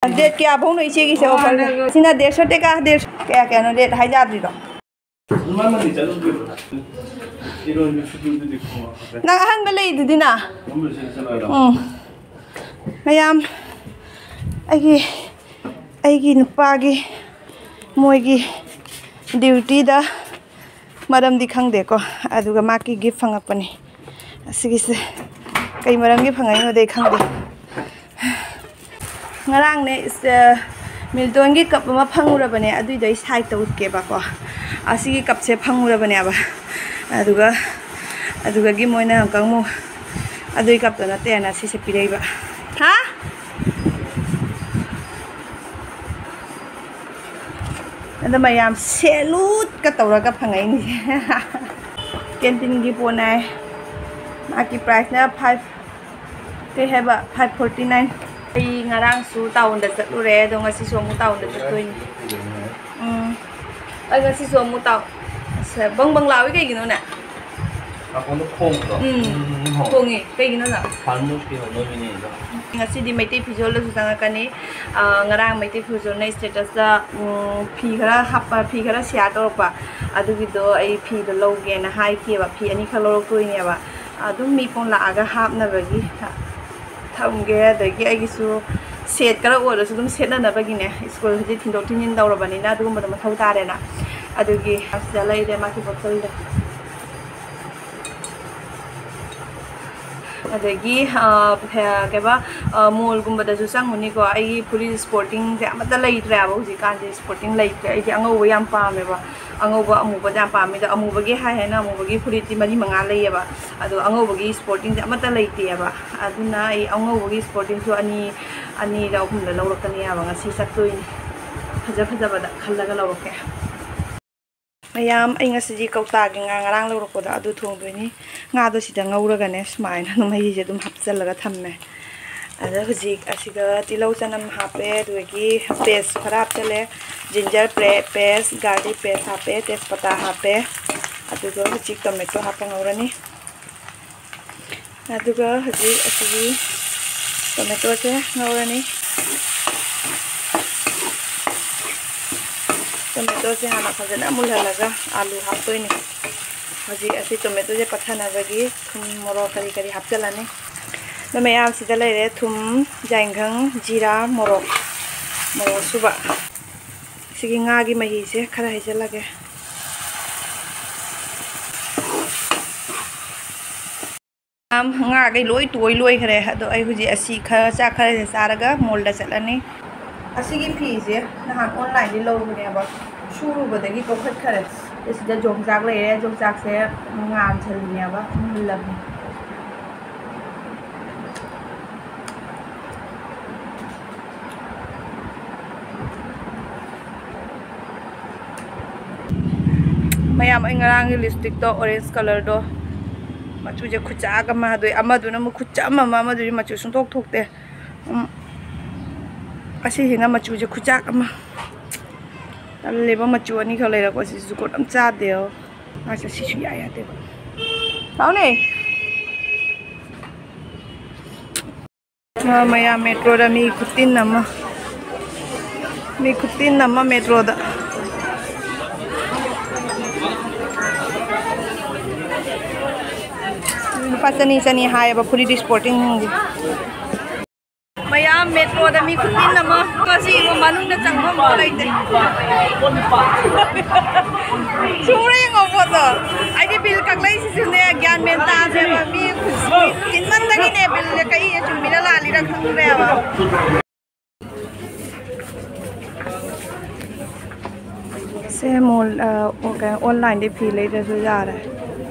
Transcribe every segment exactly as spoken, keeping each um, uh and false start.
Date ꯀꯌꯥ ꯐꯥꯎꯅꯣ ꯏꯆꯦꯒꯤꯁꯦ ꯑꯣꯐꯔꯁꯦ? ꯁꯤꯅ ꯗꯦꯠ ꯁꯣꯇꯦꯀꯥ, ꯗꯦꯠ ꯀꯌꯥ ꯀꯌꯥꯅꯣ ꯗꯦꯠ ꯍꯥꯏꯖꯗ꯭ꯔꯤꯗꯣ? ꯃꯃꯜꯗꯤ ꯆꯠꯂꯨꯗ꯭ꯔꯤꯕ? ꯏꯔꯣꯟꯕ ꯁꯨꯗꯨꯗꯨꯗꯤ ꯈꯣꯡꯉꯣ꯫ ꯅꯪ ꯑꯍꯟꯕ ꯂꯩꯗꯨꯗꯤꯅ? ꯃꯃꯜꯁꯤꯗ ꯆꯠꯂꯣꯏꯔꯣ? ꯎꯝ꯫ ꯃꯌꯥꯝ, ꯑꯩꯒꯤ, ꯑꯩꯒꯤ ꯅꯨꯄꯥꯒꯤ, ꯃꯣꯏꯒꯤ ꯗ꯭ꯌꯨꯇꯤꯗ ꯃꯔꯝꯗꯤ ꯈꯪꯗꯦꯀꯣ, ꯑꯗꯨꯒ ꯃꯥꯒꯤ ꯒꯤꯐ ꯐꯪꯉꯛꯄꯅꯤ꯫ ꯑꯁꯤꯒꯤꯁꯦ ꯀꯩ ꯃꯔꯝꯒꯤ ꯐꯪꯉꯛꯏꯅꯣꯗꯤ ꯑꯩ ꯈꯪꯗꯦ꯫ ꯉꯔꯥꯡꯅꯦ ꯏꯁ-, ꯑ, ꯃꯤꯜꯇꯣꯟꯒꯤ ꯀꯞ ꯑꯃ ꯐꯪꯉꯨꯔꯕꯅꯦ, ꯑꯗꯨꯏꯗꯣ ꯑꯩ ꯁꯥꯏꯠꯇ ꯎꯠꯀꯦꯕꯀꯣ꯫ ꯑꯁꯤꯒꯤ ꯀꯞꯁꯦ ꯐꯪꯉꯨꯔꯕꯅꯦꯕ, ꯑꯗꯨꯒ, ꯑꯗꯨꯗꯒꯤ ꯃꯣꯏꯅ ꯑꯃꯨꯛꯀ ꯑꯃꯨꯛ ꯑꯗꯨꯏ ꯀꯞꯇꯣ ꯅꯠꯇꯦꯅ ꯁꯤꯁꯦ ꯄꯤꯔꯛꯏꯕ꯫ ꯍꯥ? ꯑꯗ ꯃꯌꯥꯝ ꯁꯦꯂꯨꯠꯀ ꯇꯧꯔꯒ ꯐꯪꯉꯛꯏꯅꯤꯁꯦ꯫ ꯀꯦꯟꯇꯤꯟꯒꯤ ꯄꯣꯠꯅꯦ꯫ ꯃꯥꯒꯤ ꯄ꯭ꯔꯥꯏꯁꯅ ꯐꯥꯏꯚ, ꯀꯩ ꯍꯥꯏꯕ, ꯐꯥꯏꯚ ꯐꯣꯔꯇꯤ ꯅꯥꯏꯟ꯫ ꯑꯩ ꯉꯔꯥꯡꯁꯨ ꯇꯥꯎꯟꯗ ꯆꯠꯂꯨꯔꯦ, ꯑꯗꯣ ꯉꯁꯤꯁꯨ ꯑꯃꯨꯛ ꯇꯥꯎꯟꯗ ꯆꯠꯇꯣꯏꯅꯤ꯫ ꯎꯝ꯫ ꯑꯩ ꯉꯁꯤꯁꯨ ꯑꯃꯨꯛ ꯇꯥꯎ-, ꯑꯁ, ꯕꯪ ꯕꯪ ꯂꯥꯎꯏ ꯀꯩꯒꯤꯅꯣꯅꯦ? ꯅꯥꯀꯣꯡꯗ ꯈꯣꯡꯕꯗꯣ? ꯎꯝ, ꯎꯝ, ꯎꯝ, ꯈꯣꯡꯉꯦ꯫ ꯀꯩꯒꯤꯅꯣ ꯅꯪ? ꯐꯥꯔꯃꯔꯁꯀꯤ ꯍꯧꯅꯕꯤꯅꯦ ꯑꯗꯣ꯫ ꯉꯁꯤꯗꯤ ꯃꯩꯇꯩ ꯐꯤꯖꯣꯜꯗꯁꯨ ꯆꯪꯉꯛꯀꯅꯤ꯫ ꯑ, ꯉꯔꯥꯡ ꯃꯩꯇꯩ ꯐꯤꯖꯣꯜꯅ ꯁ꯭ꯇꯦꯇꯁꯇ, ꯎꯝ, ꯐꯤ ꯈꯔ ꯍꯥꯞꯄ, ꯐꯤ ꯈꯔ ꯁꯤꯌꯥꯔ ꯇꯧꯔꯛꯄ꯫ ꯑꯗꯨꯒꯤꯗꯣ ꯑꯩ ꯐꯤꯗꯣ ꯂꯧꯒꯦꯅ ꯍꯥꯏꯈꯤꯑꯕ꯫ ꯐꯤ ꯑꯅꯤꯈꯛ ꯂꯧꯔꯛꯇꯣꯏꯅꯦꯕ꯫ ꯑꯗꯨꯝ ꯃꯤ ꯄꯣꯟ ꯂꯥꯛꯑꯒ ꯍꯥꯞꯅꯕꯒꯤ ꯊꯝꯒꯦ꯫ ꯑꯗꯒꯤ ꯑꯩꯒꯤꯁꯨ ꯁꯦꯠ ꯈꯔ ꯑꯣꯏꯔꯁꯨ ꯑꯗꯨꯝ ꯁꯦꯠꯅꯅꯕꯒꯤꯅꯦ꯫ ꯁ꯭ꯀꯨꯜ ꯍꯧꯖꯤꯛ ꯊꯤꯟꯗꯣꯛ ꯊꯤꯟꯖꯤꯟ ꯇꯧꯔꯕꯅꯤꯅ ꯑꯗꯨꯒꯨꯝꯕꯗꯣ ꯃꯊꯧ ꯇꯥꯔꯦꯅ꯫ ꯑꯗꯨꯒꯤ ꯑꯁꯤꯗ ꯂꯩꯔꯦ ꯃꯥꯒꯤ ꯄꯣꯠꯆꯩꯗꯣ꯫ ꯑꯗꯒꯤ, ꯑ, ꯀꯩꯕ, ꯑ, ꯃꯣꯜꯒꯨꯝꯕꯗꯁꯨ ꯆꯪꯉꯨꯅꯤꯀꯣ꯫ ꯑꯩꯒꯤ ꯐꯨꯔꯤꯠ ꯁ꯭ꯄꯣꯔꯇꯤꯡꯁꯦ ꯑꯃꯠꯇ ꯂꯩꯇ꯭ꯔꯦꯕ ꯍꯧꯖꯤꯛꯀꯥꯟꯁꯦ꯫ ꯁ꯭ꯄꯣꯔꯇꯤꯡ ꯂꯩꯇ꯭ꯔꯦ꯫ ꯑꯩꯗꯤ ꯑꯉꯧꯕ ꯌꯥꯝ ꯄꯥꯝꯃꯦꯕ꯫ ꯑꯉꯧꯕ ꯑꯃꯨꯕꯗ ꯌꯥꯝ ꯄꯥꯝꯃꯦ꯫ ꯑꯗꯣ ꯑꯃꯨꯕꯒꯤ ꯍꯥꯏ ꯍꯥꯏꯅ ꯑꯃꯨꯕꯒꯤ ꯐꯨꯔꯤꯠꯇꯤ ꯃꯔꯤ ꯃꯉꯥ ꯂꯩꯌꯦꯕ꯫ ꯑꯗꯣ ꯑꯉꯧꯕꯒꯤ ꯁ꯭ꯄꯣꯔꯇꯤꯡꯁꯦ ꯑꯃꯠꯇ ꯂꯩꯇꯦꯕ꯫ ꯑꯗꯨꯅ ꯑꯩ ꯑꯉꯧꯕꯒꯤ ꯁ꯭ꯄꯣꯔꯇꯤꯡꯁꯨ ꯑꯅꯤ, ꯑꯅꯤꯔ ꯑꯍꯨꯝꯔ ꯂꯧꯔꯛꯀꯅꯤ ꯍꯥꯏꯕ꯫ ꯉꯁꯤ ꯆꯠꯇꯣꯏꯅꯤ꯫ ꯐꯖ ꯐꯖꯕꯗ ꯈꯜꯂꯒ ꯂꯧꯔꯛꯀꯦ꯫ ꯃꯌꯥꯝ, ꯑꯩ ꯉꯁꯤꯗꯤ ꯀꯧꯇꯥꯒꯤ ꯉꯥ ꯉꯔꯥꯡ ꯂꯧꯔꯛꯄꯗꯣ ꯑꯗꯨ ꯊꯣꯡꯗꯣꯏꯅꯤ꯫ ꯉꯥꯗꯣ ꯁꯤꯗ ꯉꯧꯔꯒꯅꯦ, ꯁꯨꯃꯥꯏꯅ ꯑꯗꯨꯝ ꯃꯍꯤꯁꯦ ꯑꯗꯨꯝ ꯍꯥꯞꯆꯜꯂꯒ ꯊꯝꯃꯦ꯫ ꯑꯗ ꯍꯧꯖꯤꯛ ꯑꯁꯤꯗ ꯇꯤꯜꯍꯧ ꯆꯅꯝ ꯍꯥꯞꯄꯦ, ꯑꯗꯨꯗꯒꯤ ꯄꯦꯁ ꯈꯔ ꯍꯥꯞꯆꯜꯂꯦ, ginger pre-, paste, garlic paste ꯍꯥꯞꯄꯦ, ꯇꯦꯖꯄꯇꯥ ꯍꯥꯞꯄꯦ, ꯑꯗꯨꯒ ꯍꯧꯖꯤꯛ ꯇꯣꯃꯦꯇꯣ ꯍꯥꯞꯄ ꯉꯧꯔꯅꯤ꯫ ꯑꯗꯨꯒ ꯍꯧꯖꯤꯛ ꯑꯁꯤꯒꯤ ꯇꯣꯃꯦꯇꯣꯁꯦ ꯉꯧꯔꯅꯤ꯫ ꯇꯣꯃꯦꯇꯣꯁꯦ ꯍꯥꯟꯅ ꯐꯖꯅ ꯃꯨꯜꯍꯜꯂꯒ ꯑꯥꯂꯨ ꯍꯥꯞꯇꯣꯏꯅꯤ꯫ ꯍꯧꯖꯤꯛ ꯑꯁꯤ ꯇꯣꯃꯦꯇꯣꯁꯦ ꯄꯠꯊꯅꯕꯒꯤ ꯊꯨꯝ, ꯃꯣꯔꯣꯛ, ꯀꯔꯤ ꯀꯔꯤ ꯍꯥꯞꯆꯤꯜꯂꯅꯤ꯫ ꯑꯗꯨ ꯃꯌꯥꯝꯁꯤꯗ ꯂꯩꯔꯦ ꯊꯨꯝ, ꯌꯥꯏꯉꯪ, ꯖꯤꯔꯥ, ꯃꯣꯔꯣꯛ, ꯃꯣꯔꯣꯛ ꯑꯁꯨꯕ꯫ ꯁꯤꯒꯤ ꯉꯥꯒꯤ ꯃꯍꯤꯁꯦ ꯈꯔ ꯍꯩꯖꯤꯜꯂꯒꯦ꯫ ꯉꯥꯈꯩ ꯂꯣꯏ ꯇꯣꯏ ꯂꯣꯏꯈ꯭ꯔꯦ꯫ ꯑꯗꯣ ꯑꯩ ꯍꯧꯖꯤꯛ ꯑꯁꯤ ꯈꯔ, ꯆꯥꯛ ꯈꯔꯁꯦ ꯆꯥꯔꯒ ꯃꯣꯜꯗ ꯆꯠꯂꯅꯤ꯫ ꯑꯁꯤꯒꯤ ꯐꯤꯁꯦ ꯅꯍꯥꯟ ꯑꯣꯟꯂꯥꯏꯟꯗꯒꯤ ꯂꯧꯕꯅꯦꯕ, ꯁꯨꯔꯨꯕꯗꯒꯤ ꯀꯣꯛꯈꯠꯈꯔꯦ꯫ ꯑꯗ ꯁꯤꯗ ꯌꯣꯡꯆꯥꯛ ꯂꯩꯔꯦ, ꯌꯣꯡꯆꯥꯛꯁꯦ ꯉꯥꯟꯁꯜꯂꯤꯅꯦꯕ, ꯃꯨꯜꯂꯕꯅꯦ꯫ ꯃꯌꯥꯝ, ꯑꯩ ꯉꯔꯥꯡꯒꯤ ꯂꯤꯞꯁꯇꯤꯛꯇꯣ, ꯑꯣꯔꯦꯟꯖ ꯀꯂꯔꯗꯣ, ꯃꯆꯨꯁꯦ ꯈꯨꯆꯥꯛ ꯑꯃ, ꯑꯗꯨ ꯑꯃꯗꯨꯅ ꯑꯃꯨꯛ ꯈꯨꯆꯝ ꯑꯃ, ꯑꯃꯗꯨꯗꯤ ꯃꯆꯨ ꯁꯨꯡꯊꯣꯛ ꯊꯣꯛꯇꯦ꯫ ꯎꯝ, ꯑꯁꯤꯁꯤꯅ ꯃꯆꯨꯁꯦ ꯈꯨꯆꯥꯛ ꯑꯃ꯫ ꯇꯜꯂꯦꯕ, ꯃꯆꯨ ꯑꯅꯤꯈꯛ ꯂꯩꯔꯛꯄꯁꯤꯁꯨ ꯖꯨꯒꯣꯠ ꯑꯃ ꯆꯥꯗꯦꯕ꯫ ꯑꯁ, ꯁꯤꯁꯨ ꯌꯥ ꯌꯥꯗꯦꯕ꯫ ꯂꯥꯎꯅꯦ꯫ ꯑ, ꯃꯌꯥꯝ ꯃꯦꯇ꯭ꯔꯣꯗ ꯃꯤ ꯈꯨꯇꯤꯟ ꯑꯃ, ꯃꯤ ꯈꯨꯇꯤꯟ ꯑꯃ ꯃꯦꯇ꯭ꯔꯣꯗ꯫ ꯂꯨꯄꯥ ꯆꯅꯤ ꯆꯅꯤ ꯍꯥꯏꯌꯦꯕ ꯐꯨꯔꯤꯠ ꯏꯁꯄꯣꯔꯇꯤꯡꯁꯤꯡꯁꯦ꯫ ꯃꯌꯥꯝ ꯃꯦꯇ꯭ꯔꯣꯗ ꯃꯤ ꯈꯨꯇꯤꯟ ꯑꯃ, ꯉꯁꯤ ꯃꯅꯨꯡꯗ ꯆꯪꯐꯝ ꯂꯩꯇꯦ꯫ ꯁꯨꯔ ꯌꯦꯡꯉꯣ ꯄꯣꯠꯇꯣ꯫ ꯑꯩꯗꯤ ꯕꯤꯜ ꯀꯛꯂꯛꯏꯁꯤꯁꯨꯅꯦ, ꯒ꯭ꯌꯥꯟ ꯃꯦꯟ ꯇꯥꯗꯦꯕ꯫ ꯃꯤ ꯈꯨ-, ꯃꯤ ꯆꯤꯟꯃꯟꯕꯒꯤꯅꯦ, ꯕꯤꯜꯁꯦ ꯀꯛꯏꯁꯦ ꯆꯨꯝꯃꯤꯔ ꯂꯥꯜꯂꯤꯔ ꯈꯪꯗ꯭ꯔꯦꯕ꯫ ꯁꯦ ꯃꯣꯜ, ꯑ, ꯑꯣ, ꯀꯩꯅꯣ, ꯑꯣꯟꯂꯥꯏꯟꯗꯩ ꯐꯤ ꯂꯩꯗ꯭ꯔꯁꯨ ꯌꯥꯔꯦ꯫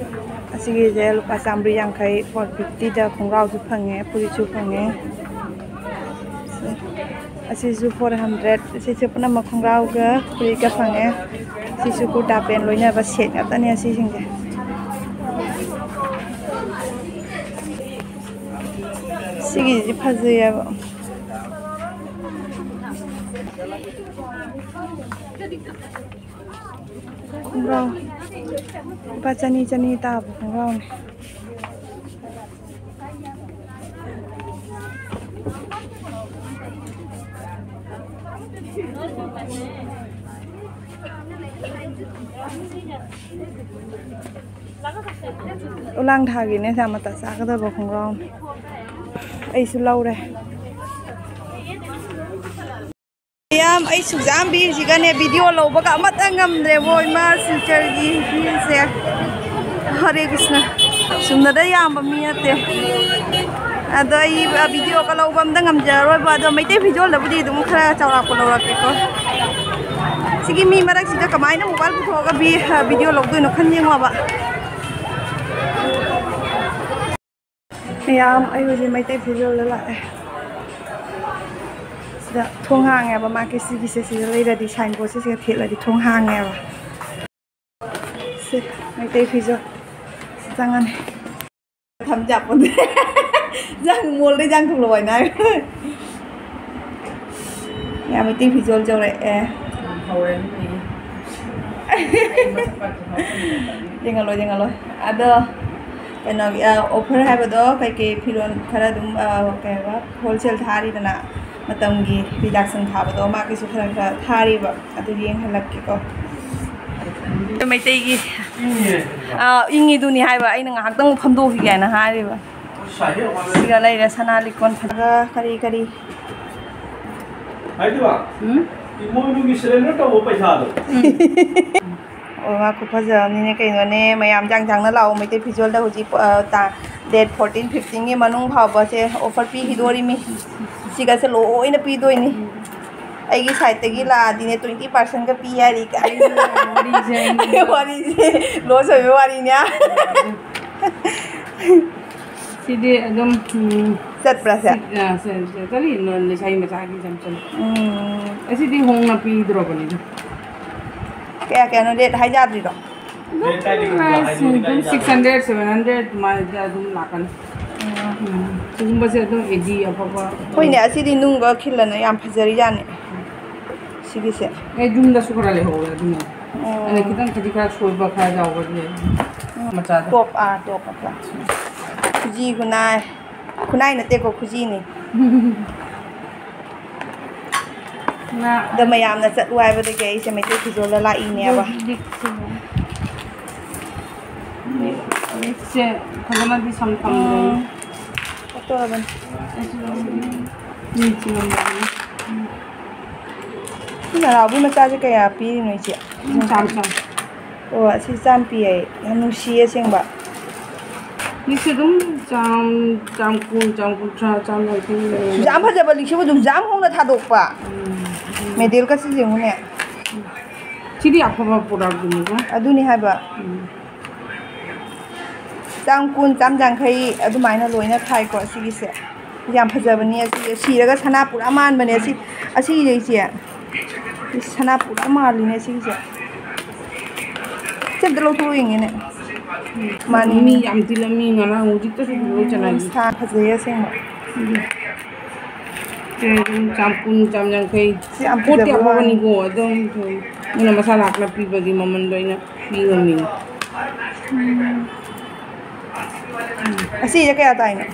ꯑꯁꯤꯒꯤꯁꯦ ꯂꯨꯄꯥ ꯆꯥꯝꯃꯔꯤ ꯌꯥꯡꯈꯩ, ꯐꯣꯔ ꯐꯤꯐꯇꯤꯗ ꯈꯣꯡꯒ꯭ꯔꯥꯎꯁꯨ ꯐꯪꯉꯦ, ꯐꯨꯔꯤꯠꯁꯨ ꯐꯪꯉꯦ꯫ ꯁꯦ, ꯑꯁꯤꯁꯨ ꯐꯣꯔ ꯍꯟꯗ꯭ꯔꯦꯠ, ꯁꯤꯁꯦ ꯄꯨꯝꯅꯃꯛ ꯈꯣꯡꯒ꯭ꯔꯥꯎꯒ ꯐꯨꯔꯤꯠꯀ ꯐꯪꯉꯦ꯫ ꯁꯤꯁꯨ ꯀꯨꯔꯇꯥ ꯄꯦꯟ ꯂꯣꯏꯅꯕ ꯁꯦꯠ ꯉꯥꯛꯇꯅꯦ ꯑꯁꯤꯁꯤꯡꯁꯦ꯫ ꯁꯤꯒꯤꯁꯤꯗꯤ ꯐꯖꯩꯌꯦꯕ꯫ ꯈꯣꯡꯒ꯭ꯔꯥꯎ ꯂꯨꯄꯥ ꯆꯅꯤ, ꯆꯅꯤ ꯇꯥꯕ ꯈꯣꯡꯒ꯭ꯔꯥꯎꯅꯦ꯫ ꯎꯂꯥꯡ ꯊꯥꯒꯤꯅꯦ ꯁꯥ ꯃꯇꯥ ꯆꯥꯒꯗꯕ ꯈꯣꯡꯒ꯭ꯔꯥꯎ꯫ ꯑꯩꯁꯨ ꯂꯧꯔꯦ꯫ ꯃꯌꯥꯝ, ꯑꯩ ꯁꯨꯛꯖꯥꯝ ꯚꯤꯔꯁꯤꯒꯅꯦ ꯚꯤꯗꯤꯑꯣ ꯂꯧꯕꯒ ꯑꯃꯠꯇ ꯉꯝꯗ꯭ꯔꯦꯕꯣ, ꯏꯃꯥ ꯁꯤꯜꯆꯔꯒꯤ ꯚꯤꯔꯁꯦ꯫ ꯍꯔꯦ ꯀ꯭ꯔꯤꯁꯅ꯫ ꯁꯨꯝꯅꯗ ꯌꯥꯝꯕ ꯃꯤ ꯅꯠꯇꯦ꯫ ꯑꯗꯣ ꯑꯩ, ꯑ, ꯚꯤꯗꯤꯑꯣꯒ ꯂꯧꯕ ꯑꯝꯇ ꯉꯝꯖꯔꯔꯣꯏꯕ꯫ ꯑꯗꯣ ꯃꯩꯇꯩ ꯐꯤꯖꯣꯜꯗꯕꯨꯗꯤ ꯑꯗꯨꯝ ꯈꯔ ꯆꯥꯎꯔꯥꯛꯄ ꯂꯧꯔꯛꯀꯦꯀꯣ꯫ ꯁꯤꯒꯤ ꯃꯤ ꯃꯔꯛꯁꯤꯗ ꯀꯃꯥꯏꯅ ꯃꯣꯕꯥꯏꯜ ꯄꯨꯊꯣꯛꯑꯒ ꯚꯤ-, ꯑ, ꯚꯤꯗꯤꯑꯣ ꯂꯧꯗꯣꯏꯅꯣ ꯈꯟ ꯌꯦꯡꯉꯣꯕ꯫ ꯃꯌꯥꯝ, ꯑꯩ ꯍꯧꯖꯤꯛ ꯃꯩꯇꯩ ꯐꯤꯖꯣꯜꯗ ꯂꯥꯛꯑꯦ꯫ ꯁꯤꯗ ꯊꯣꯡ ꯍꯥꯡꯉꯦꯕ, ꯃꯥꯒꯤ ꯁꯤꯒꯤꯁꯦ ꯁꯤꯗ ꯂꯩꯔꯗꯤ, ꯁꯥꯏꯟ ꯕꯣꯔꯗꯁꯦ ꯁꯤꯗ ꯊꯦꯠꯂꯗꯤ ꯊꯣꯡ ꯍꯥꯡꯉꯦꯕ꯫ ꯁꯤ ꯃꯩꯇꯩ ꯐꯤꯖꯣꯜ꯫ ꯁꯤ ꯆꯪꯉꯅꯤ꯫ ꯊꯝ ꯌꯥꯄꯣꯟꯇꯦ꯫ ꯌꯥꯡ ꯃꯣꯜꯗ ꯌꯥꯡ ꯊꯣꯛꯂꯛꯑꯣ ꯍꯥꯏꯅ ꯍꯥꯏ꯫ ꯌꯥꯝ ꯃꯩꯇꯩ ꯐꯤꯖꯣꯜ ꯌꯧꯔꯛꯑꯦ꯫ ꯌꯦꯡꯍꯜꯂꯣ, ꯌꯦꯡꯍꯜꯂꯣ꯫ ꯑꯗꯣ ꯀꯩꯅꯣꯒꯤ, ꯑ, offer ꯍꯥꯏꯕꯗꯣ ꯀꯩꯀꯩ ꯐꯤꯔꯣꯜ ꯈꯔ ꯑꯗꯨꯝ, ꯑ, ꯀꯩ ꯍꯥꯏꯕ, wholesale ꯊꯥꯔꯤꯗꯅ, ꯃꯇꯝꯒꯤ reduction ꯊꯥꯕꯗꯣ ꯃꯥꯒꯤꯁꯨ ꯈꯔ ꯈꯔ ꯊꯥꯔꯤꯕ꯫ ꯑꯗꯨ ꯌꯦꯡꯍꯜꯂꯛꯀꯦꯀꯣ꯫ ꯃꯩꯇꯩꯒꯤ, ꯑꯥ, ꯏꯪꯉꯤꯗꯨꯅꯤ ꯍꯥꯏꯕ, ꯑꯩꯅ ꯉꯥꯏꯍꯥꯛꯇꯪ ꯐꯝꯗꯣꯛꯈꯤꯒꯦ ꯍꯥꯏꯅ ꯍꯥꯏꯔꯤꯕ꯫ ꯁꯤꯒ ꯂꯩꯔꯦ ꯁꯅꯥ ꯂꯤꯛꯀꯣꯟ ꯐꯖꯕ ꯀꯔꯤ ꯀꯔꯤ꯫ ꯍꯥꯏꯗꯨꯕ? ꯎꯝ? ꯏꯃꯣꯏꯅꯨꯒꯤ surrender ꯇꯧꯕ ꯄꯩꯁꯥꯗꯣ꯫ ꯎꯝ꯫ ꯑꯣ, ꯃꯥ ꯈꯨꯐꯖ ꯑꯃꯅꯤꯅꯦ ꯀꯩꯅꯣꯅꯦ꯫ ꯃꯌꯥꯝ ꯆꯥꯡ ꯆꯥꯡꯅ ꯂꯥꯛꯑꯣ, ꯃꯩꯇꯩ ꯐꯤꯖꯣꯜꯗ ꯍꯧꯖꯤꯛ, ꯑ, ꯇꯥ-, date fourteen, fifteen ꯒꯤ ꯃꯅꯨꯡ ꯐꯥꯎꯕꯁꯦ offer ꯄꯤꯈꯤꯗꯣꯔꯤꯃꯤ꯫ ꯁꯤꯒꯁꯦ ꯂꯣꯏꯅ ꯄꯤꯗꯣꯏꯅꯤ꯫ ꯑꯩꯒꯤ side ꯇꯒꯤ ꯂꯥꯛꯑꯗꯤꯅꯦ, twenty percent ꯀ ꯄꯤ ꯍꯥꯏꯔꯤ ꯀꯥꯏ꯫ ꯋꯥꯔꯤꯁꯦ꯫ ꯋꯥꯔꯤꯁꯦ loss ꯑꯣꯏꯕ ꯋꯥꯔꯤꯅꯦ꯫ ꯁꯤꯗꯤ ꯑꯗꯨꯝ, ꯎꯝ, ꯆꯠꯄ꯭ꯔꯥ ꯁꯦ? ꯁꯤ, ꯑ, ꯁꯦ, ꯁꯦ, ꯆꯠꯂꯤ, ꯅ-, ꯂꯩꯁꯥꯕꯤ ꯃꯆꯥꯒꯤ ꯌꯥꯝ ꯆꯠꯂꯤ꯫ ꯎꯝ꯫ ꯑꯁꯤꯗꯤ ꯍꯣꯡꯅ ꯄꯤꯗ꯭ꯔꯣꯕꯅꯤꯗ꯫ ꯀꯌꯥ ꯀꯌꯥꯅꯣ rate ꯍꯥꯏ ꯌꯥꯗ꯭ꯔꯤꯗꯣ? ꯑꯗꯨꯝ price ꯑꯗꯨꯝ six hundred, seven hundred ꯑꯗꯨꯃꯥꯏꯅ ꯑꯗꯨꯝ ꯂꯥꯛꯀꯅꯤ꯫ ꯎꯝ꯫ ꯎꯝ꯫ ꯁꯤꯒꯨꯝꯕꯁꯦ ꯑꯗꯨꯝ ꯑꯦꯗꯤ ꯑꯐꯕ꯫ ꯍꯣꯏꯅꯦ, ꯑꯁꯤꯗꯤ ꯅꯨꯡꯒ ꯈꯤꯜꯂꯅ ꯌꯥꯝ ꯐꯖꯔꯤꯖꯥꯠꯅꯤ꯫ ꯁꯤꯒꯤꯁꯦ꯫ ꯑꯩ ꯌꯨꯝꯗꯁꯨ ꯈꯔ ꯂꯩꯍꯧꯋꯦ ꯑꯗꯨꯅ꯫ ꯎꯝ꯫ ꯑꯩꯅ ꯈꯤꯇꯪ ꯈꯖꯤꯛ ꯈꯔ ꯁꯣꯏꯕ ꯈꯔ ꯌꯥꯎꯕꯗꯤ ꯂꯩ꯫ ꯎꯝ꯫ ꯃꯆꯥꯗ꯫ Top, ꯑꯥ, top ꯑꯣꯏꯕ꯫ ꯈꯨꯖꯤ ꯈꯨꯅꯥꯏ꯫ ꯈꯨꯅꯥꯏ ꯅꯠꯇꯦꯀꯣ, ꯈꯨꯖꯤꯅꯤ꯫ ꯑꯗ ꯃꯌꯥꯝꯅ ꯆꯠꯂꯨ ꯍꯥꯏꯕꯗꯒꯤ ꯑꯩꯁꯦ ꯃꯩꯇꯩ ꯐꯤꯖꯣꯜꯗ ꯂꯥꯛꯏꯅꯦꯕ꯫ ꯂꯤꯛꯁꯦ ꯐꯖꯅꯗꯤ ꯁꯝ ꯊꯝꯗ꯭ꯔꯦ꯫ ꯎꯝ꯫ ꯀꯠꯇꯧꯔꯕꯅꯤ꯫ ꯃꯤꯠꯁꯦ ꯉꯝꯗꯕꯅꯤ꯫ ꯁꯤ ꯅꯅꯥꯎꯕꯤ ꯃꯆꯥꯁꯦ ꯀꯌꯥ ꯄꯤꯔꯤꯅꯣ, ꯏꯆꯦ? ꯆꯥꯝ ꯆꯥꯝ꯫ ꯑꯣ, ꯑꯁꯤ ꯆꯥꯝ ꯄꯤ ꯍꯥꯏ꯫ ꯌꯥꯝ ꯅꯨꯡꯁꯤꯌꯦ ꯑꯁꯦꯡꯕ꯫ ꯂꯤꯛꯁꯦ ꯑꯗꯨꯝ ꯆꯥꯝ, ꯆꯥꯝ ꯀꯨꯟ, ꯆꯥꯝ ꯀꯨꯟꯊ꯭ꯔꯥ, ꯆꯥꯝ ꯌꯥꯡꯈꯩ ꯂꯩꯔꯦ꯫ ꯌꯥꯝ ꯐꯖꯕ ꯂꯤꯛꯁꯤꯕꯨ ꯑꯗꯨꯝ ꯌꯥꯝ ꯍꯣꯡꯅ ꯊꯥꯗꯣꯛꯄ꯫ ꯎꯝ꯫ ꯃꯦꯗꯦꯜꯒꯁꯤ ꯌꯦꯡꯉꯨꯅꯦ꯫ ꯁꯤꯗꯤ ꯑꯐꯕ ꯄ꯭ꯔꯣꯗꯛꯇꯨꯅꯤꯀꯣ꯫ ꯑꯗꯨꯅꯤ ꯍꯥꯏꯕ꯫ ꯎꯝ꯫ ꯆꯥꯝ ꯀꯨꯟ, ꯆꯥꯝ ꯌꯥꯡꯈꯩ ꯑꯗꯨꯃꯥꯏꯅ ꯂꯣꯏꯅ ꯊꯥꯏꯀꯣ ꯑꯁꯤꯒꯤꯁꯦ꯫ ꯌꯥꯝ ꯐꯖꯕꯅꯤ ꯑꯁꯤꯁꯦ꯫ ꯁꯤꯔꯒ ꯁꯅꯥ ꯄꯨꯔꯥ ꯃꯥꯟꯕꯅꯦ ꯑꯁꯤ, ꯑꯁꯤꯒꯤꯁꯦ ꯏꯆꯦ꯫ ꯁꯅꯥ ꯄꯨꯔꯥ ꯃꯥꯜꯂꯤꯅꯦ ꯁꯤꯒꯤꯁꯦ꯫ ꯁꯤ ꯑꯝꯇ ꯂꯧꯊꯣꯛ ꯌꯦꯡꯒꯦꯅꯦ꯫ ꯃꯥꯅꯤ꯫ ꯃꯤ ꯌꯥꯝ ꯇꯤꯜꯂꯝꯃꯤ ꯉꯔꯥꯡ, ꯍꯧꯖꯤꯛꯇꯁꯨ ꯂꯣꯏ ꯆꯅꯥꯏ꯫ ꯁꯥ ꯐꯖꯩ ꯑꯁꯦꯡꯕ꯫ ꯎꯝ꯫ ꯁꯦ ꯑꯗꯨꯝ ꯆꯥꯝ ꯀꯨꯟ, ꯆꯥꯝ ꯌꯥꯡꯈꯩ꯫ ꯁꯤ ꯌꯥꯝ ꯄꯣꯠꯇꯤ ꯐꯖꯕ ꯋꯥꯅꯤ꯫ ꯑꯐꯕꯅꯤꯀꯣ, ꯑꯗꯨꯝ ꯃꯤꯅ ꯃꯁꯥ ꯂꯥꯛꯅ ꯄꯤꯕꯒꯤ ꯃꯃꯜꯗꯣ ꯑꯩꯅ ꯄꯤ ꯉꯝꯃꯤꯅꯤ꯫ ꯎꯝ꯫ ꯑꯁꯤꯁꯦ ꯀꯌꯥ ꯇꯥꯏꯅꯣ?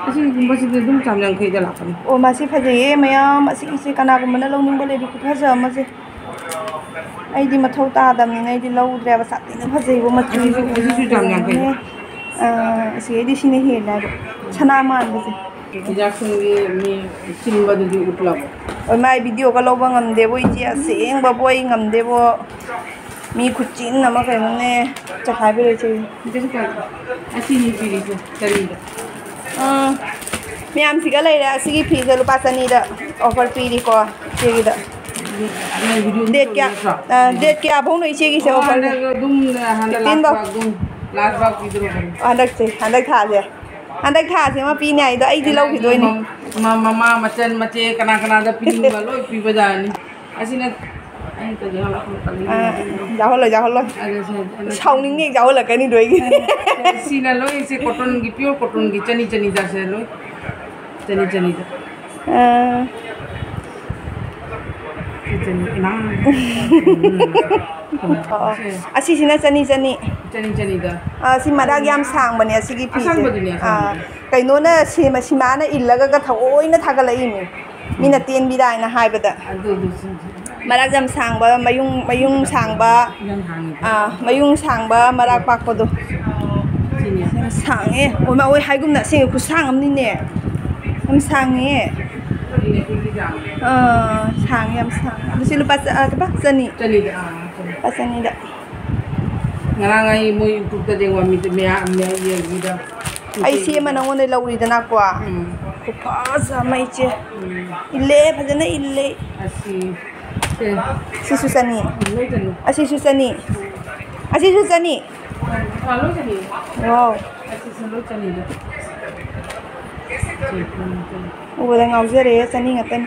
ꯑꯁꯤꯒꯨꯝꯕꯁꯤꯗꯤ ꯑꯗꯨꯝ ꯆꯥꯝ ꯌꯥꯡꯈꯩꯗ ꯂꯥꯛꯀꯅꯤ꯫ ꯑꯣ, ꯃꯁꯤ ꯐꯖꯩꯌꯦ ꯃꯌꯥꯝ꯫ ꯑꯁꯤꯒꯤꯁꯦ ꯀꯅꯥꯒꯨꯝꯕꯅ ꯂꯧꯅꯤꯡꯕ ꯂꯩꯔꯗꯤ ꯈꯨꯐꯖ ꯑꯃꯁꯦ꯫ ꯑꯩꯗꯤ ꯃꯊꯧ ꯇꯥꯗꯕꯅꯤꯅ ꯑꯩꯗꯤ ꯂꯧꯗ꯭ꯔꯦꯕ꯫ ꯁꯥꯊꯤꯅ ꯐꯖꯩꯕ ꯃꯆꯨꯁꯦ꯫ ꯑꯁꯤꯁꯨ, ꯑꯁꯤꯁꯨ ꯆꯥꯝ ꯌꯥꯡꯈꯩ꯫ ꯑꯥ, ꯑꯁꯤꯗꯩꯗꯤ ꯁꯤꯅ ꯍꯦꯜꯂꯦ ꯍꯥꯏꯕ꯫ ꯁꯅꯥ ꯃꯥꯟꯕꯁꯦ꯫ ꯖꯦꯛꯁꯟꯒꯤ ꯃꯤ ꯆꯤꯟꯕꯗꯨꯗꯤ ꯎꯠꯂꯕꯣ? ꯍꯣꯏ, ꯃꯥꯏ ꯚꯤꯗꯤꯑꯣꯒ ꯂꯧꯕ ꯉꯝꯗꯦꯕꯣ ꯏꯆꯦ, ꯑꯁꯦꯡꯕꯕꯨ ꯑꯩ ꯉꯝꯗꯦꯕꯣ꯫ ꯃꯤ ꯈꯨꯆꯤꯟ ꯑꯃ ꯀꯩꯅꯣꯅꯦ, ꯆꯈꯥꯏꯕꯤꯔꯦ ꯏꯆꯦ꯫ ꯀꯩꯁꯨ ꯀꯥꯏꯗꯦ꯫ ꯑꯁꯤꯅꯤ ꯄꯤꯔꯤꯁꯦ ꯆꯅꯤꯗ꯫ ꯎꯝ, ꯃꯌꯥꯝꯁꯤꯒ ꯂꯩꯔꯦ꯫ ꯑꯁꯤꯒꯤ ꯐꯤꯁꯦ ꯂꯨꯄꯥ ꯆꯅꯤꯗ offer ꯄꯤꯔꯤꯀꯣ ꯏꯆꯦꯒꯤꯗ꯫ ꯅꯪ ꯚꯤꯗꯤꯑꯣ date ꯀꯌꯥ, ꯅꯠꯇ꯭ꯔꯣ? ꯑ, date ꯀꯌꯥ ꯐꯥꯎꯅꯣ ꯏꯆꯦꯒꯤꯁꯦ ꯑꯣ, offer? ꯍꯟꯗꯛ ꯑꯗꯨꯝ, ꯍꯟꯗꯛ fifteen ꯐꯥꯎ꯫ ꯂꯥꯛꯄ ꯑꯗꯨꯝ last ꯐꯥꯎ ꯄꯤꯗꯧꯔꯕꯅꯤ꯫ ꯍꯟꯗꯛꯁꯦ, ꯍꯟꯗꯛ ꯊꯥꯁꯦ꯫ ꯍꯟꯗꯛ ꯊꯥꯁꯤꯃ ꯄꯤꯅꯤ ꯍꯥꯏꯗꯣ ꯑꯩꯗꯤ ꯂꯧꯈꯤꯗꯣꯏꯅꯤ꯫ ꯃ-, ꯃ-, ꯃꯃꯥ, ꯃꯆꯟ, ꯃꯆꯦ, ꯀꯅꯥ ꯀꯅꯥꯗ ꯄꯤꯅꯤꯡꯕ ꯂꯣꯏ ꯄꯤꯕ ꯌꯥꯔꯅꯤ꯫ ꯑꯁꯤꯅ ꯑꯩ ꯀꯔꯤ ꯍꯥꯏꯕ? ꯑ, ꯌꯥꯎꯍꯜꯂꯣꯏ, ꯌꯥꯎꯍꯜꯂꯣꯏ꯫ ꯑꯗꯨ ꯁꯦ-, ꯑꯗꯨ ꯁꯥꯎꯅꯤꯡꯅꯤ, ꯌꯥꯎꯍꯜꯂꯛꯀꯅꯤꯗꯣ ꯑꯩꯒꯤ꯫ ꯁꯤꯅ ꯂꯣꯏ ꯁꯦ cottonꯒꯤ, pure cottonꯒꯤ ꯆꯅꯤ ꯆꯅꯤꯗ ꯁꯦ ꯂꯣꯏ꯫ ꯆꯅꯤ ꯆꯅꯤꯗ꯫ ꯑ꯫ ꯆꯅꯤ, ꯏꯃꯥ꯫ ꯑꯣ, ꯑꯣ꯫ ꯑꯁꯤꯁꯤꯅ ꯆꯅꯤ, ꯆꯅꯤ꯫ ꯆꯅꯤ, ꯆꯅꯤꯗ꯫ ꯑꯥ, ꯁꯤ ꯃꯔꯛ ꯌꯥꯝ ꯁꯥꯡꯕꯅꯦ, ꯑꯁꯤꯒꯤ ꯐꯤꯁꯦ꯫ ꯑꯁꯥꯡꯕꯗꯨꯅꯦ, ꯑꯥ, ꯑꯁꯥꯡꯕꯗꯨꯅꯦ꯫ ꯀꯩꯅꯣꯅ ꯁꯦꯝꯃ, ꯁꯤꯃꯥꯅ ꯏꯜꯂꯒꯒ ꯊꯑꯣꯏꯅ ꯊꯥꯒꯠꯂꯛꯏꯅꯦ꯫ ꯃꯤꯅ ꯇꯦꯟꯕꯤꯗꯥ ꯍꯥꯏꯅ ꯍꯥꯏꯕꯗ꯫ ꯃꯔꯛ ꯌꯥꯝ ꯁꯥꯡꯕ, ꯃꯌꯨꯡ, ꯃꯌꯨꯡ ꯁꯥꯡꯕ, ꯑꯥ, ꯃꯌꯨꯡ ꯁꯥꯡꯕ, ꯃꯔꯥꯛ ꯄꯥꯛꯄꯗꯣ꯫ ꯌꯥꯝ ꯁꯥꯡꯉꯦ꯫ ꯑꯣꯏꯃꯥ, ꯑꯣꯏ ꯍꯥꯏꯒꯨꯝꯅ ꯑꯁꯦꯡꯕ ꯈꯨꯁꯥꯡ ꯑꯃꯅꯤꯅꯦ꯫ ꯌꯥꯝ ꯁꯥꯡꯉꯦ꯫ ꯑꯥ, ꯁꯥꯡꯉꯦ, ꯌꯥꯝ ꯁꯥꯡꯉꯦ꯫ ꯑꯗꯨ ꯁꯤ ꯂꯨꯄꯥ ꯆ-, ꯑꯥ, ꯀꯩꯕ? ꯆꯅꯤ꯫ ꯆꯅꯤꯗ, ꯑꯥ, ꯆꯅꯤ꯫ ꯂꯨꯄꯥ ꯆꯅꯤꯗ꯫ ꯉꯔꯥꯡ ꯑꯩ ꯃꯣꯏ YouTube-ꯇ ꯌꯦꯡꯉꯝꯃꯤꯗꯨ ꯃꯌꯥꯝ, ꯃꯌꯥꯝ ꯌꯦꯡꯕꯤꯗ꯫ ꯑꯩ ꯁꯤ ꯑꯃ ꯅꯉꯣꯟꯗꯩ ꯂꯧꯔꯤꯗꯅꯀꯣ꯫ ꯎꯝ꯫ ꯈꯨꯐꯖ ꯑꯃ ꯏꯆꯦ꯫ ꯎꯝ꯫ ꯏꯜꯂꯦ, ꯐꯖꯅ ꯏꯜꯂꯦ꯫ ꯑꯁꯤ, ꯁꯦ꯫ ꯁꯤꯁꯨ ꯆꯅꯤ꯫ ꯂꯣꯏ ꯆꯅꯤ꯫ ꯑꯁꯤꯁꯨ ꯆꯅꯤ꯫ ꯑꯁꯤꯁꯨ ꯆꯅꯤ꯫ ꯑꯥ, ꯂꯣꯏ ꯆꯅꯤ꯫ ꯋꯥꯎ꯫ ꯑꯁꯤꯁꯨ ꯂꯣꯏ ꯆꯅꯤꯗ꯫ ꯎꯕꯗ ꯉꯥꯎꯖꯔꯦ, ꯆꯅꯤ ꯉꯥꯛꯇꯅꯤ꯫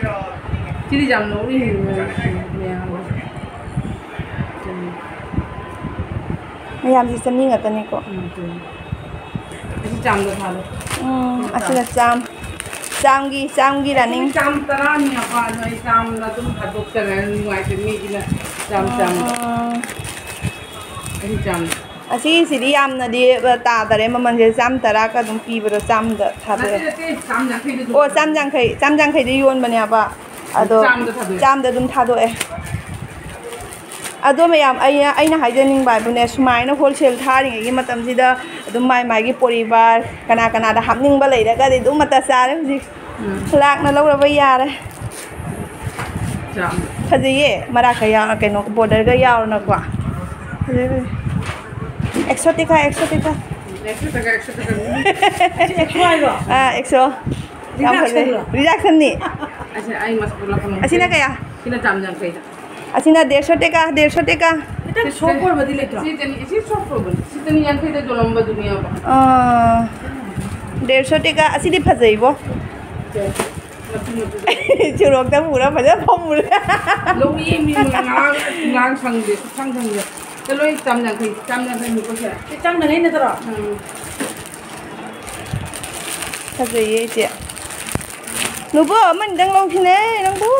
ꯁꯤꯗꯤ ꯌꯥꯝ ꯅꯣꯛꯅꯤꯡꯉꯤ, ꯃꯌꯥꯝ꯫ ꯃꯌꯥꯝꯁꯤ ꯆꯅꯤ ꯉꯥꯛꯇꯅꯤꯀꯣ꯫ ꯎꯝ, ꯆꯅꯤ꯫ ꯑꯁꯤ ꯆꯥꯝꯗ ꯊꯥꯔꯣ꯫ ꯎꯝ, ꯑꯁꯤꯅ ꯆꯥꯝ꯫ ꯆꯥꯝꯒꯤ, ꯆꯥꯝꯒꯤ running꯫ ꯆꯥꯝ ꯇꯔꯥꯅꯤ ꯑꯄꯥ, ꯑꯗꯣ ꯑꯩ ꯆꯥꯝꯗ ꯑꯗꯨꯝ ꯊꯥꯗꯣꯛꯆꯔꯦ, ꯅꯨꯡꯉꯥꯏꯇꯦ ꯃꯤꯒꯤꯅ ꯆꯥꯝ, ꯆꯥꯝ꯫ ꯎꯝ꯫ ꯑꯩ ꯆꯥꯝ꯫ ꯑꯁꯤꯁꯤꯗꯤ ꯌꯥꯝꯅꯗꯤ ꯇꯥꯗꯔꯦ ꯃꯃꯜꯁꯦ, ꯆꯥꯝ ꯇꯔꯥꯒ ꯑꯗꯨꯝ ꯄꯤꯕꯗꯣ ꯆꯥꯝꯗ ꯊꯥꯗꯣꯛꯑꯦ꯫ ꯅꯠꯇꯦ, ꯅꯠꯇꯦ, ꯆꯥꯝ ꯌꯥꯡꯈꯩꯗ ꯑꯗꯨꯝ꯫ ꯑꯣ, ꯆꯥꯝ ꯌꯥꯡꯈꯩ, ꯆꯥꯝ ꯌꯥꯡꯈꯩꯗ ꯌꯣꯟꯕꯅꯦꯕ꯫ ꯑꯗꯣ ꯆꯥꯝꯗ ꯊꯥꯗꯣꯛꯑꯦ꯫ ꯆꯥꯝꯗ ꯑꯗꯨꯝ ꯊꯥꯗꯣꯛꯑꯦ꯫ ꯑꯗꯣ ꯃꯌꯥꯝ, ꯑꯩꯅ, ꯑꯩꯅ ꯍꯥꯏꯖꯅꯤꯡꯕ ꯍꯥꯏꯕꯨꯅꯦ, ꯁꯨꯃꯥꯏꯅ wholesale ꯊꯥꯔꯤꯉꯩꯒꯤ ꯃꯇꯝꯁꯤꯗ ꯑꯗꯨꯝ ꯃꯥꯏ ꯃꯥꯏꯒꯤ ꯄꯣꯔꯤꯕꯥꯔ, ꯀꯅꯥ ꯀꯅꯥꯗ ꯍꯥꯞꯅꯤꯡꯕ ꯂꯩꯔꯒꯗꯤ ꯑꯗꯨꯝ ꯃꯇꯝ ꯆꯥꯔꯦ ꯍꯧꯖꯤꯛ꯫ ꯎꯝ꯫ ꯂꯥꯛꯅ ꯂꯧꯔꯕ ꯌꯥꯔꯦ꯫ ꯆꯥꯝ꯫ ꯐꯖꯩꯌꯦ, ꯃꯔꯥꯛꯀ ꯌꯥꯎ-, ꯀꯩꯅꯣ, border-ꯒ ꯌꯥꯎꯔꯅꯀꯣ꯫ ꯐꯖꯩ, ꯐꯖꯩ꯫ ꯑꯦꯛꯁꯣ ꯇꯦꯀꯥ, ꯑꯦꯛꯁꯣ ꯇꯦꯀꯥ꯫ ꯑꯦꯛꯁꯣ ꯇꯦꯀꯥ, ꯑꯦꯛꯁꯣ ꯇꯦꯀꯥ꯫ ꯑꯥ, ꯑꯦꯛꯁꯣ꯫ ꯌꯥꯝ ꯐꯖꯩ꯫ Reduction-ꯔꯣ? Reduction-ꯅꯤ꯫ ꯑꯁꯤ ꯑꯩ ꯃꯁꯛ ꯎꯠꯂꯛꯀꯅꯨ꯫ ꯑꯁꯤꯅ ꯀꯌꯥ? ꯁꯤꯅ ꯆꯥꯝ ꯌꯥꯡꯈꯩꯗ꯫ ꯑꯁꯤꯅ ꯗꯦꯔꯁꯣ ꯇꯦꯀꯥ, ꯗꯦꯔꯁꯣ ꯇꯦꯀꯥ꯫ ꯈꯤꯇꯪ soft ꯑꯣꯏꯕꯗꯤ ꯂꯩꯇ꯭ꯔꯣ? ꯁꯤ ꯆꯅꯤ, ꯁꯤ soft ꯑꯣꯏꯕꯅꯤ꯫ ꯁꯤ ꯆꯅꯤ ꯌꯥꯡꯈꯩꯗ ꯌꯣꯜꯂꯝꯕꯗꯨꯅꯦꯕ꯫ ꯑꯥ, ꯗꯦꯔꯁꯣ ꯇꯦꯀꯥ꯫ ꯑꯁꯤꯗꯤ ꯐꯖꯩꯕꯣ꯫ ꯁꯦ, ꯃꯇꯨꯝ ꯃꯇꯨꯝ꯫ ꯁꯣꯔꯣꯛꯇ ꯄꯨꯔ ꯐꯖꯅ ꯐꯝꯃꯨꯔꯦ꯫ ꯂꯧꯃꯤ ꯃꯤ ꯉꯔꯥꯡ, ꯉꯔꯥꯡ ꯁꯪꯗꯦ, ꯁꯨꯛꯁꯪ ꯁꯪꯗꯦ꯫ ꯁꯦ, ꯂꯣꯏ ꯆꯥꯝ ꯌꯥꯡꯈꯩ, ꯆꯥꯝ ꯌꯥꯡꯈꯩ ꯃꯨꯛꯀꯁꯦ꯫ ꯁꯤ ꯆꯥꯝ ꯌꯥꯡꯈꯩ ꯅꯠꯇ꯭ꯔꯣ? ꯎꯝ꯫ ꯐꯖꯩꯌꯦ, ꯏꯆꯦ꯫ ꯅꯨꯄꯥ ꯑꯃꯅꯤꯗꯪ ꯂꯧꯈꯤꯅꯦ, ꯅꯪꯕꯨ꯫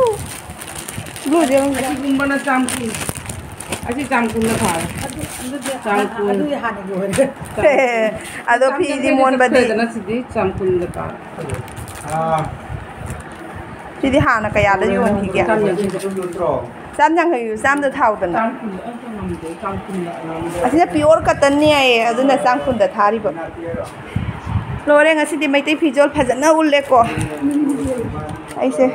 Blue-ꯁꯦ ꯂꯧꯈꯤꯅꯦ꯫ ꯑꯁꯤꯒꯨꯝꯕꯅ ꯆꯥꯝ ꯀꯨꯟ꯫ ꯑꯁꯤ ꯆꯥꯝ ꯀꯨꯟꯗ ꯊꯥꯔꯦ꯫ ꯑꯗꯨ, ꯑꯗꯨꯗꯤ ꯆꯥꯝ ꯀꯨꯟ꯫ ꯑꯗꯨꯗꯤ ꯍꯥꯟꯅ ꯌꯣꯟꯈ꯭ꯔꯦ꯫ ꯑꯗꯣ ꯆꯥꯝ ꯐꯤꯗꯤ ꯌꯥꯡꯈꯩꯗ ꯃꯣꯟꯕꯗꯤ꯫ ꯆꯠꯈ꯭ꯔꯦꯗꯅ ꯁꯤꯗꯤ ꯆꯥꯝ ꯀꯨꯟꯗ ꯊꯥꯔꯦ꯫ ꯑꯥ꯫ ꯁꯤꯗꯤ ꯍꯥꯟꯅ ꯀꯌꯥꯗ ꯌꯣꯟꯈꯤꯒꯦ? ꯆꯥꯝ ꯌꯥꯡꯈꯩ꯫ ꯆꯥꯝ ꯌꯥꯡꯈꯩꯗꯨ ꯆꯥꯝꯗ ꯊꯥꯎꯗꯅ꯫ ꯆꯥꯝ ꯀꯨꯟꯗ ꯑꯝꯇ ꯉꯝꯗꯦ, ꯆꯥꯝ ꯀꯨꯟꯗ ꯑꯅꯥꯕ꯫ ꯑꯁꯤꯅ pure cottonꯅꯦ ꯍꯥꯏꯌꯦ, ꯑꯗꯨꯅ ꯆꯥꯝ ꯀꯨꯟꯗ ꯊꯥꯔꯤꯕ꯫ ꯂꯣꯏꯔꯦ, ꯉꯁꯤꯗꯤ ꯃꯩꯇꯩ ꯐꯤꯖꯣꯜ ꯐꯖꯅ ꯎꯜꯂꯦꯀꯣ꯫ ꯑꯩꯁꯦ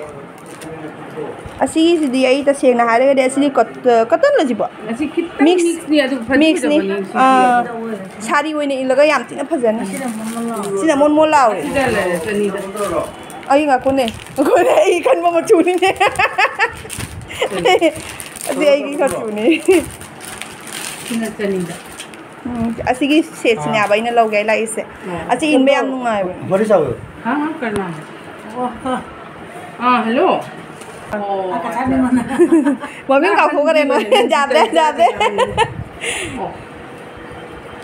ꯑꯁꯤꯒꯤꯁꯤꯗꯤ ꯑꯩ ꯇꯁꯦꯡꯅ ꯍꯥꯏꯔꯒꯗꯤ ꯑꯁꯤꯗꯤ cot-, cottonꯂꯣ ꯁꯤꯕꯣ? ꯑꯁꯤ ꯈꯤꯇꯪ mix, mixꯅꯤ, ꯑꯗꯨ ꯐꯗꯤ mixꯅꯤ꯫ ꯐꯖꯕꯅꯤ, ꯑꯥ, ꯁꯤꯗꯤ꯫ ꯁꯥꯔꯤ ꯑꯣꯏꯅ ꯏꯜꯂꯒ ꯌꯥꯝ ꯊꯤꯅ ꯐꯖꯅꯤ꯫ ꯁꯤꯅ ꯃꯣꯟ ꯃꯣꯟ ꯂꯥꯎꯔꯦ꯫ ꯁꯤꯗ ꯂꯩꯔꯦ, ꯆꯅꯤꯗ꯫ ꯑꯩ ꯉꯥꯏꯈꯣꯅꯦ, ꯉꯥꯏꯈꯣꯅꯦ, ꯑꯩ ꯈꯟꯕ ꯃꯆꯨꯅꯤꯅꯦ꯫ ꯑꯁꯤ ꯑꯩꯒꯤ ꯃꯆꯨꯅꯤ꯫ ꯁꯤꯅ ꯆꯅꯤꯗ꯫ ꯎꯝ, ꯑꯁꯤꯒꯤ setꯁꯤꯅꯦꯕ ꯑꯩꯅ ꯂꯧꯒꯦ ꯂꯥꯛꯏꯁꯦ꯫ ꯑꯣ꯫ ꯑꯁꯤ ꯏꯟꯕ ꯌꯥꯝ ꯅꯨꯡꯉꯥꯏꯕꯅꯦ꯫ ꯍꯥ, ꯍꯥ, ꯀꯅꯥ? ꯑꯣ, ꯍꯥ꯫ ꯑꯥ, hello꯫ ꯑꯣ, ꯑꯠꯆꯥ, ꯑꯠꯆꯥ꯫ ꯃꯃꯤꯡ ꯀꯥꯎꯊꯣꯛꯈ꯭ꯔꯦ ꯅꯣꯏ꯫ ꯌꯥꯗ꯭ꯔꯦ, ꯌꯥꯗ꯭ꯔꯦ꯫ ꯑꯣ꯫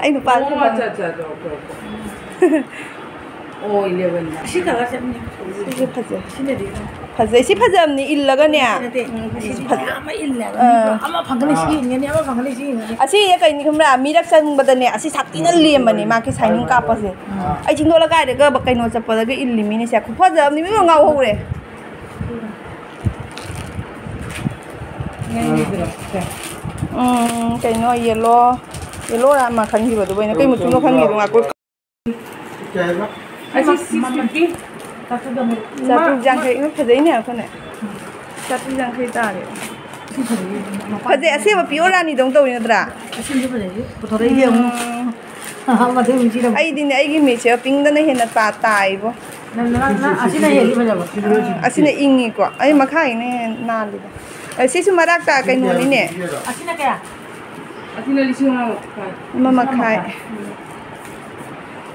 ꯑꯩ ꯅꯨꯄꯥ ꯑꯣ, ꯑꯠꯆꯥ, ꯑꯠꯆꯥ, ꯑꯠꯆꯥ, okay, okay꯫ ꯑꯣ, elevenꯗ꯫ ꯁꯤ colour ꯆꯠꯅꯤ꯫ ꯁꯤꯁꯦ ꯐꯖꯩ꯫ ꯁꯤꯅꯗꯤ ꯐꯖꯩ꯫ ꯁꯤ ꯐꯖꯕꯅꯤ, ꯏꯜꯂꯒꯅꯦ꯫ ꯅꯠꯇꯦ, ꯎꯝ, ꯁꯤꯗꯤ ꯐꯖ-, ꯃꯌꯥꯝ ꯑꯃ ꯏꯜꯂꯦ ꯍꯥꯏꯕ꯫ ꯑꯥ꯫ ꯃꯤꯗꯣ ꯑꯃ ꯐꯪꯒꯅꯤ, ꯁꯤ ꯏꯟꯒꯅꯤ, ꯑꯃ ꯐꯪꯒꯅꯤ, ꯁꯤ ꯏꯟꯒꯅꯤ꯫ ꯑꯁꯤ ꯀꯩꯅꯣ ꯈꯪꯕ꯭ꯔꯥ? ꯃꯤꯔꯛ ꯆꯪꯕꯗꯅꯦ, ꯑꯁꯤ ꯁꯥꯊꯤꯅ ꯂꯦꯝꯕꯅꯦ, ꯃꯥꯒꯤ shining ꯀꯥꯞꯄꯁꯦ꯫ ꯑꯥ꯫ ꯑꯩ ꯆꯤꯡꯗꯣꯜ ꯂꯩꯀꯥꯏꯗꯒ ꯀꯩꯅꯣ ꯆꯠꯄꯗꯒ ꯏꯜꯂꯤꯃꯤꯅꯦ ꯁꯦ꯫ ꯈꯨꯐꯖ ꯑꯃꯅꯤ, ꯃꯤ ꯂꯣꯏ ꯉꯥꯎꯍꯧꯔꯦ꯫ ꯎꯝ, ꯀꯩꯅꯣ, yellow, yellowꯔ ꯑꯃ ꯈꯟꯈꯤꯕꯗꯨꯕꯨ ꯑꯩꯅ ꯀꯩ ꯃꯆꯨꯅꯣ ꯈꯟꯈꯤꯕꯗꯣ ꯉꯥꯏꯈꯣ꯫ ꯑꯁꯤ six fifty꯫ ꯆꯥꯇ꯭ꯔꯨꯛ ꯌꯥꯡꯈꯩ꯫ ꯏꯃꯥ, ꯐꯖꯩꯅꯦ ꯑꯩꯈꯣꯏꯅ꯫ ꯆꯥꯇ꯭ꯔꯨꯛ ꯌꯥꯡꯈꯩ ꯇꯥꯔꯦ꯫ ꯐꯖꯩ, ꯑꯁꯦꯡꯕ pure ꯔꯥꯅꯤꯗꯧ ꯇꯧꯋꯤ ꯅꯠꯇ꯭ꯔꯥ? ꯑꯁꯤꯁꯨ ꯐꯖꯩ꯫ ꯄꯨꯊꯣꯔꯛꯏꯁꯦ ꯑꯃꯨꯛ꯫ ꯎꯝ꯫ ꯃꯊꯪ ꯃꯊꯪ ꯁꯤꯗ ꯑꯃꯨꯛ꯫ ꯑꯩꯗꯤꯅꯦ, ꯑꯩꯒꯤ ꯃꯤꯠꯁꯦ pinkꯗꯅ ꯍꯦꯟꯅ ꯇꯥ-, ꯇꯥꯏꯕꯣ꯫ ꯅꯪ, ꯅꯪ, ꯅꯪ, ꯑꯁꯤꯅ ꯍꯦꯜꯂꯤ ꯐꯖꯕ꯫ ꯎꯝ, ꯑꯁꯤꯅ ꯏꯪꯉꯤꯀꯣ꯫ ꯑꯩ ꯃꯈꯥꯒꯤꯅ ꯍꯦꯟꯅ ꯅꯥꯜꯂꯤꯗ꯫ ꯑꯦ, ꯁꯤꯁꯨ ꯃꯔꯥꯛꯇ ꯀꯩꯅꯣꯅꯤꯅꯦ꯫ ꯑꯁꯤꯅ ꯀꯌꯥ? ꯑꯁꯤꯅ ꯂꯤꯁꯤꯡ ꯑꯃ ꯃꯈꯥꯏ꯫ ꯑꯃ ꯃꯈꯥꯏ꯫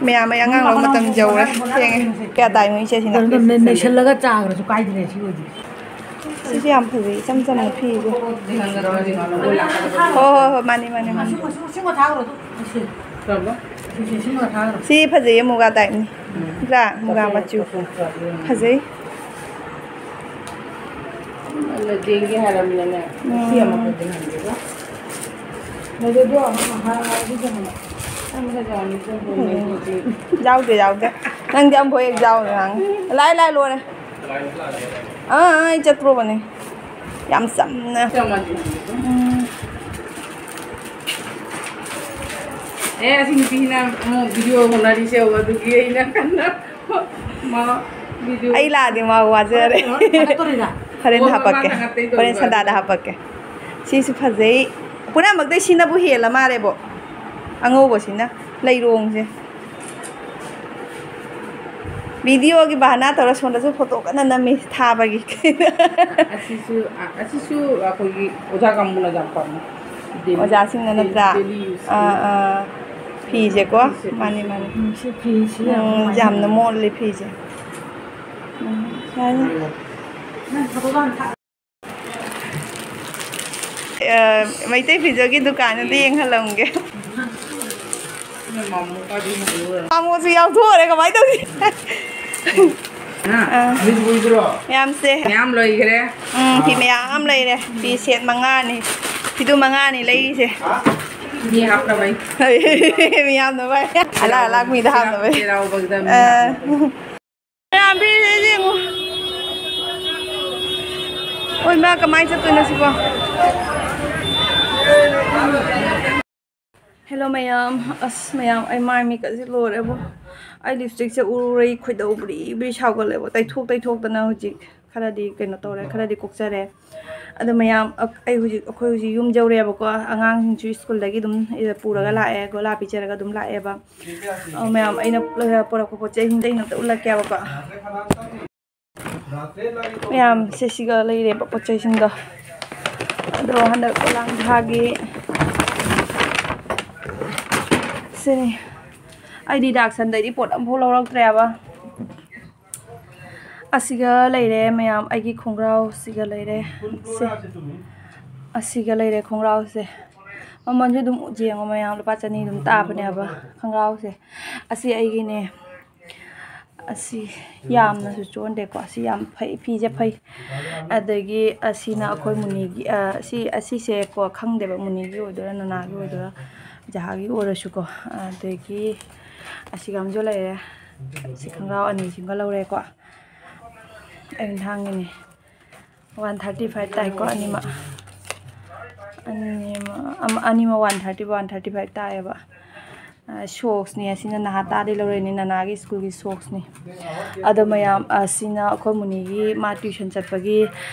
ꯃꯌꯥꯝ, ꯑꯩ ꯑꯉꯥꯡ ꯂꯧ ꯃꯇꯝ ꯌꯧꯔꯦ꯫ ꯊꯦꯡꯉꯦ꯫ ꯀꯌꯥ ꯇꯥꯏꯅꯣ ꯏꯆꯦ ꯁꯤꯅ? ꯅꯩꯁꯜꯂꯒ ꯆꯥꯈ꯭ꯔꯁꯨ ꯀꯥꯏꯗ꯭ꯔꯦ ꯁꯤ ꯑꯣꯏꯗꯤ꯫ ꯁꯤꯁꯨ ꯌꯥꯝ ꯐꯖꯩ, ꯏꯆꯝ ꯆꯝꯅ ꯐꯤꯁꯦ꯫ ꯍꯣꯏ, ꯍꯣꯏ, ꯍꯣꯏ, ꯃꯥꯅꯤ, ꯃꯥꯅꯤ, ꯃꯥꯅꯤ꯫ ꯁꯤꯃ ꯊꯥꯈ꯭ꯔꯣ ꯑꯗꯨ꯫ ꯁꯤꯃ ꯊꯥꯈ꯭ꯔꯣ꯫ ꯁꯤ ꯐꯖꯩꯌꯦ, ꯃꯨꯒꯥ typeꯅꯤ꯫ ꯅꯠꯇ꯭ꯔꯥ? ꯃꯨꯒꯥ ꯃꯆꯨ꯫ ꯐꯖꯩ꯫ ꯌꯦꯡꯒꯦ ꯍꯥꯏꯔꯕꯅꯤꯅꯅꯦ꯫ ꯎꯝ꯫ ꯁꯤ ꯑꯃꯈꯛꯇ ꯍꯟꯒꯦꯕ꯫ ꯃꯗꯨꯗꯣ ꯑꯃ ꯍꯥꯏꯔꯒ ꯑꯗꯨꯗꯣ ꯍꯪꯉꯣ꯫ ꯌꯥꯎꯗꯦ, ꯌꯥꯎꯗꯦ꯫ ꯅꯪꯗꯤ ꯑꯃꯐꯥꯎ ꯍꯦꯛ ꯌꯥꯎꯗꯦ ꯅꯪ꯫ ꯂꯥꯏ, ꯂꯥꯏ, ꯂꯣꯏꯔꯦ꯫ ꯑꯥ, ꯑꯥ, ꯑꯩ ꯆꯠꯇ꯭ꯔꯣꯕꯅꯦ꯫ ꯌꯥꯝ ꯆꯝꯅ꯫ ꯎꯝ꯫ ꯑꯦ, ꯑꯁꯤ ꯅꯨꯄꯤꯁꯤꯅ ꯑꯃꯨꯛ video ꯍꯣꯠꯅꯔꯤꯁꯦ ꯌꯦꯡꯉꯣ, ꯑꯗꯨꯒꯤ ꯑꯩꯅ ꯀꯟꯅ ꯃꯥ video ꯑꯩ ꯂꯥꯛꯑꯗꯤ ꯃꯥ ꯋꯥꯖꯔꯦ꯫ ꯊꯥꯒꯠꯇꯣꯔꯤꯔꯥ? ꯍꯣꯔꯦꯟ ꯍꯣꯏ, ꯍꯣꯏ, ꯃꯥ ꯍꯥꯄꯛꯀꯦ꯫ ꯊꯥꯒꯠꯇꯣꯏ ꯍꯣꯔꯦꯟ ꯇꯧꯔꯤꯕ꯫ ꯁꯟꯗꯥꯗ ꯍꯥꯄꯛꯀꯦ꯫ ꯁꯤꯁꯨ ꯐꯖꯩ꯫ ꯄꯨꯝꯅꯃꯛꯇꯩ ꯁꯤꯅꯕꯨ ꯍꯦꯜꯂ ꯃꯥꯜꯂꯦꯕꯣ꯫ ꯑꯉꯧꯕꯁꯤꯅ꯫ ꯂꯩꯔꯣꯡꯁꯦ꯫ Video ꯒꯤ ꯕꯍꯥꯅꯥ ꯇꯧꯔ ꯁꯣꯝꯗꯁꯨ photo ꯀꯟꯅ ꯅꯝꯃꯤ ꯊꯥꯕꯒꯤ꯫ ꯑꯁꯤꯁꯨ, ꯑ-, ꯑꯁꯤꯁꯨ ꯑꯩꯈꯣꯏꯒꯤ ꯑꯣꯖꯥ ꯀꯥꯡꯕꯨꯅ ꯌꯥꯝ ꯄꯥꯝꯅꯩ꯫ Daily, ꯑꯣꯖꯥꯁꯤꯡꯅ ꯅꯠꯇ꯭ꯔꯥ? Daily use ꯑꯥ, ꯀꯤ꯫ ꯑꯥ꯫ ꯐꯤꯁꯦꯀꯣ? ꯃꯥꯅꯤ, ꯃꯥꯅꯤ꯫ ꯎꯝ, ꯁꯤ ꯐꯤꯁꯤ ꯌꯥꯝ ꯎꯝ, ꯅꯨꯡꯉꯥꯏ꯫ ꯌꯥꯝꯅ ꯃꯣꯜꯂꯤ ꯐꯤꯁꯦ꯫ ꯎꯝ, ꯌꯥꯅꯤ꯫ ꯅꯪ photo ꯗꯣ ꯍꯥꯟꯅ ꯊꯥ-, ꯑ, ꯃꯩꯇꯩ ꯐꯤꯖꯣꯜꯒꯤ ꯗꯨꯀꯥꯟ ꯑꯝꯇ ꯌꯦꯡꯍꯜꯂꯝꯒꯦ꯫ ꯃꯥꯃꯣꯁꯨ ꯌꯥꯎꯊꯣꯛꯑꯔꯦ, ꯀꯃꯥꯏꯅ ꯇꯧꯅꯤ? ꯍꯥ? ꯑ꯫ ꯃꯌꯥꯝꯁꯦ꯫ ꯃꯌꯥꯝ ꯂꯣꯏꯈ꯭ꯔꯦ꯫ ꯎꯝ, ꯐꯤ ꯃꯌꯥꯝ ꯑꯃ ꯂꯩꯔꯦ꯫ ꯐꯤ set ꯃꯉꯥꯅꯤ꯫ ꯐꯤꯗꯨ ꯃꯉꯥꯅꯤ ꯂꯩꯔꯤꯁꯦ꯫ ꯃꯤ ꯍꯥꯞꯅꯕꯩ꯫ ꯃꯤ ꯍꯥꯞꯅꯕ꯫ ꯑꯂꯥꯛ ꯑꯂꯥꯛ ꯃꯤꯗ ꯍꯥꯞꯅꯕꯩ꯫ ꯆꯩꯔꯥꯎꯕꯒꯤꯗ ꯃꯤ ꯑ꯫ ꯍꯥꯞꯅꯕ꯫ ꯃꯌꯥꯝ ꯚꯤꯗꯤꯑꯣꯁꯦ ꯌꯦꯡꯉꯨ꯫ ꯑꯣꯏ ꯃꯥ, ꯀꯃꯥꯏꯅ ꯆꯠꯇꯣꯏꯅꯣ ꯁꯤꯕꯣ? Hello ꯃꯌꯥꯝ, ꯑꯁ ꯃꯌꯥꯝ, ꯑꯩ ꯃꯥꯏ ꯃꯤꯠꯀꯁꯦ ꯂꯣꯏꯔꯦꯕꯣ꯫ ꯑꯩ lipstickꯁꯦ ꯎꯔꯨꯔꯦ, ꯑꯩ ꯈꯣꯏꯗꯧ ꯕ꯭ꯔꯤ ꯕ꯭ꯔꯤ ꯁꯥꯎꯒꯠꯂꯦꯕꯣ꯫ ꯇꯩꯊꯣꯛ ꯇꯩꯊꯣꯛꯇꯅ ꯍꯧꯖꯤꯛ ꯈꯔꯗꯤ ꯀꯩꯅꯣ ꯇꯧꯔꯦ, ꯈꯔꯗꯤ ꯀꯣꯛꯆꯔꯦ꯫ ꯑꯗꯣ ꯃꯌꯥꯝ, ꯑ-, ꯑꯩ ꯍꯧꯖꯤꯛ, ꯑꯩꯈꯣꯏ ꯍꯧꯖꯤꯛ ꯌꯨꯝ ꯌꯧꯔꯦꯕꯀꯣ꯫ ꯑꯉꯥꯡꯁꯤꯡꯁꯨ ꯁ꯭ꯀꯨꯜꯗꯒꯤ ꯑꯗꯨꯝ, ꯑ, ꯄꯨꯔꯒ ꯂꯥꯛꯑꯦ, ꯒꯣꯂꯥ ꯄꯤꯖꯔꯒ ꯑꯗꯨꯝ ꯂꯥꯛꯑꯦꯕ꯫ ꯑ, ꯃꯌꯥꯝ, ꯑꯩꯅ, ꯑ, ꯄꯨꯔꯛꯄ ꯄꯣꯠ ꯆꯩꯁꯤꯡꯗꯣ ꯑꯩꯅ ꯑꯝꯇ ꯎꯠꯂꯛꯀꯦꯕꯀꯣ꯫ ꯃꯌꯥꯝ, ꯁꯦ ꯁꯤꯒ ꯂꯩꯔꯦꯕ ꯄꯣꯠ ꯆꯩꯁꯤꯡꯗꯣ꯫ ꯑꯗꯣ ꯍꯟꯗꯛ ꯄꯣꯂꯥꯡ ꯊꯥꯒꯤ ꯁꯤꯅꯤ꯫ ꯑꯩꯗꯤ ꯗꯥꯛꯁꯟꯗꯩꯗꯤ ꯄꯣꯠ ꯑꯝꯐꯥꯎ ꯂꯧꯔꯛꯇ꯭ꯔꯦꯕ꯫ ꯑꯁꯤꯒ ꯂꯩꯔꯦ ꯃꯌꯥꯝ, ꯑꯩꯒꯤ ꯈꯣꯡꯒ꯭ꯔꯥꯎꯁꯤꯒ ꯂꯩꯔꯦ꯫ ꯁꯦ꯫ ꯑꯁꯤꯒ ꯂꯩꯔꯦ ꯈꯣꯡꯒ꯭ꯔꯥꯎꯁꯦ꯫ ꯃꯃꯜꯁꯨ ꯑꯗꯨꯝ ꯌꯦꯡꯉꯣ ꯃꯌꯥꯝ, ꯂꯨꯄꯥ ꯆꯅꯤ ꯑꯗꯨꯝ ꯇꯥꯕꯅꯦꯕ ꯈꯣꯡꯒ꯭ꯔꯥꯎꯁꯦ꯫ ꯑꯁꯤ ꯑꯩꯒꯤꯅꯦ꯫ ꯑꯁꯤ ꯌꯥꯝꯅꯁꯨ ꯆꯣꯟꯗꯦꯀꯣ꯫ ꯑꯁꯤ ꯌꯥꯝ ꯐꯩ, ꯐꯤꯁꯦ ꯐꯩ꯫ ꯑꯗꯒꯤ ꯑꯁꯤꯅ ꯑꯩꯈꯣꯏ ꯃꯨꯅꯤꯒꯤ, ꯑ, ꯁꯤ, ꯑꯁꯤꯁꯦꯀꯣ, ꯈꯪꯗꯦꯕ ꯃꯨꯅꯤꯒꯤ ꯑꯣꯏꯗꯣꯏꯔꯥ ꯅꯅꯥꯒꯤ ꯑꯣꯏꯗꯣꯏꯔꯥ, ꯖꯍꯥꯒꯤ ꯑꯣꯏꯔꯁꯨꯀꯣ꯫ ꯑꯗꯒꯤ ꯑꯁꯤꯒ ꯑꯃꯁꯨ ꯂꯩꯔꯦ꯫ ꯁꯤ ꯈꯣꯡꯒ꯭ꯔꯥꯎ ꯑꯅꯤꯁꯤꯃꯒ ꯂꯧꯔꯦꯀꯣ꯫ ꯑꯩꯅ ꯊꯥꯡꯒꯤꯅꯦ꯫ One thirty five ꯇꯥꯏꯀꯣ ꯑꯅꯤꯃꯛ꯫ ꯑꯅꯤꯃꯛ, ꯑꯃ-, ꯑꯅꯤꯃꯛ one thirty, one thirty five ꯇꯥꯏꯌꯦꯕ꯫ ꯑ, socks ꯅꯤ꯫ ꯑꯁꯤꯅ ꯅꯍꯥ ꯇꯥꯗꯤ ꯂꯧꯔꯛꯏꯅꯤ, ꯅꯅꯥꯒꯤ school ꯒꯤ socks ꯅꯤ꯫ ꯑꯗꯣ ꯃꯌꯥꯝ, ꯑꯁꯤꯅ ꯑꯩꯈꯣꯏ ꯃꯨꯅꯤꯒꯤ ꯃꯥ tuition ꯆꯠꯄꯒꯤ,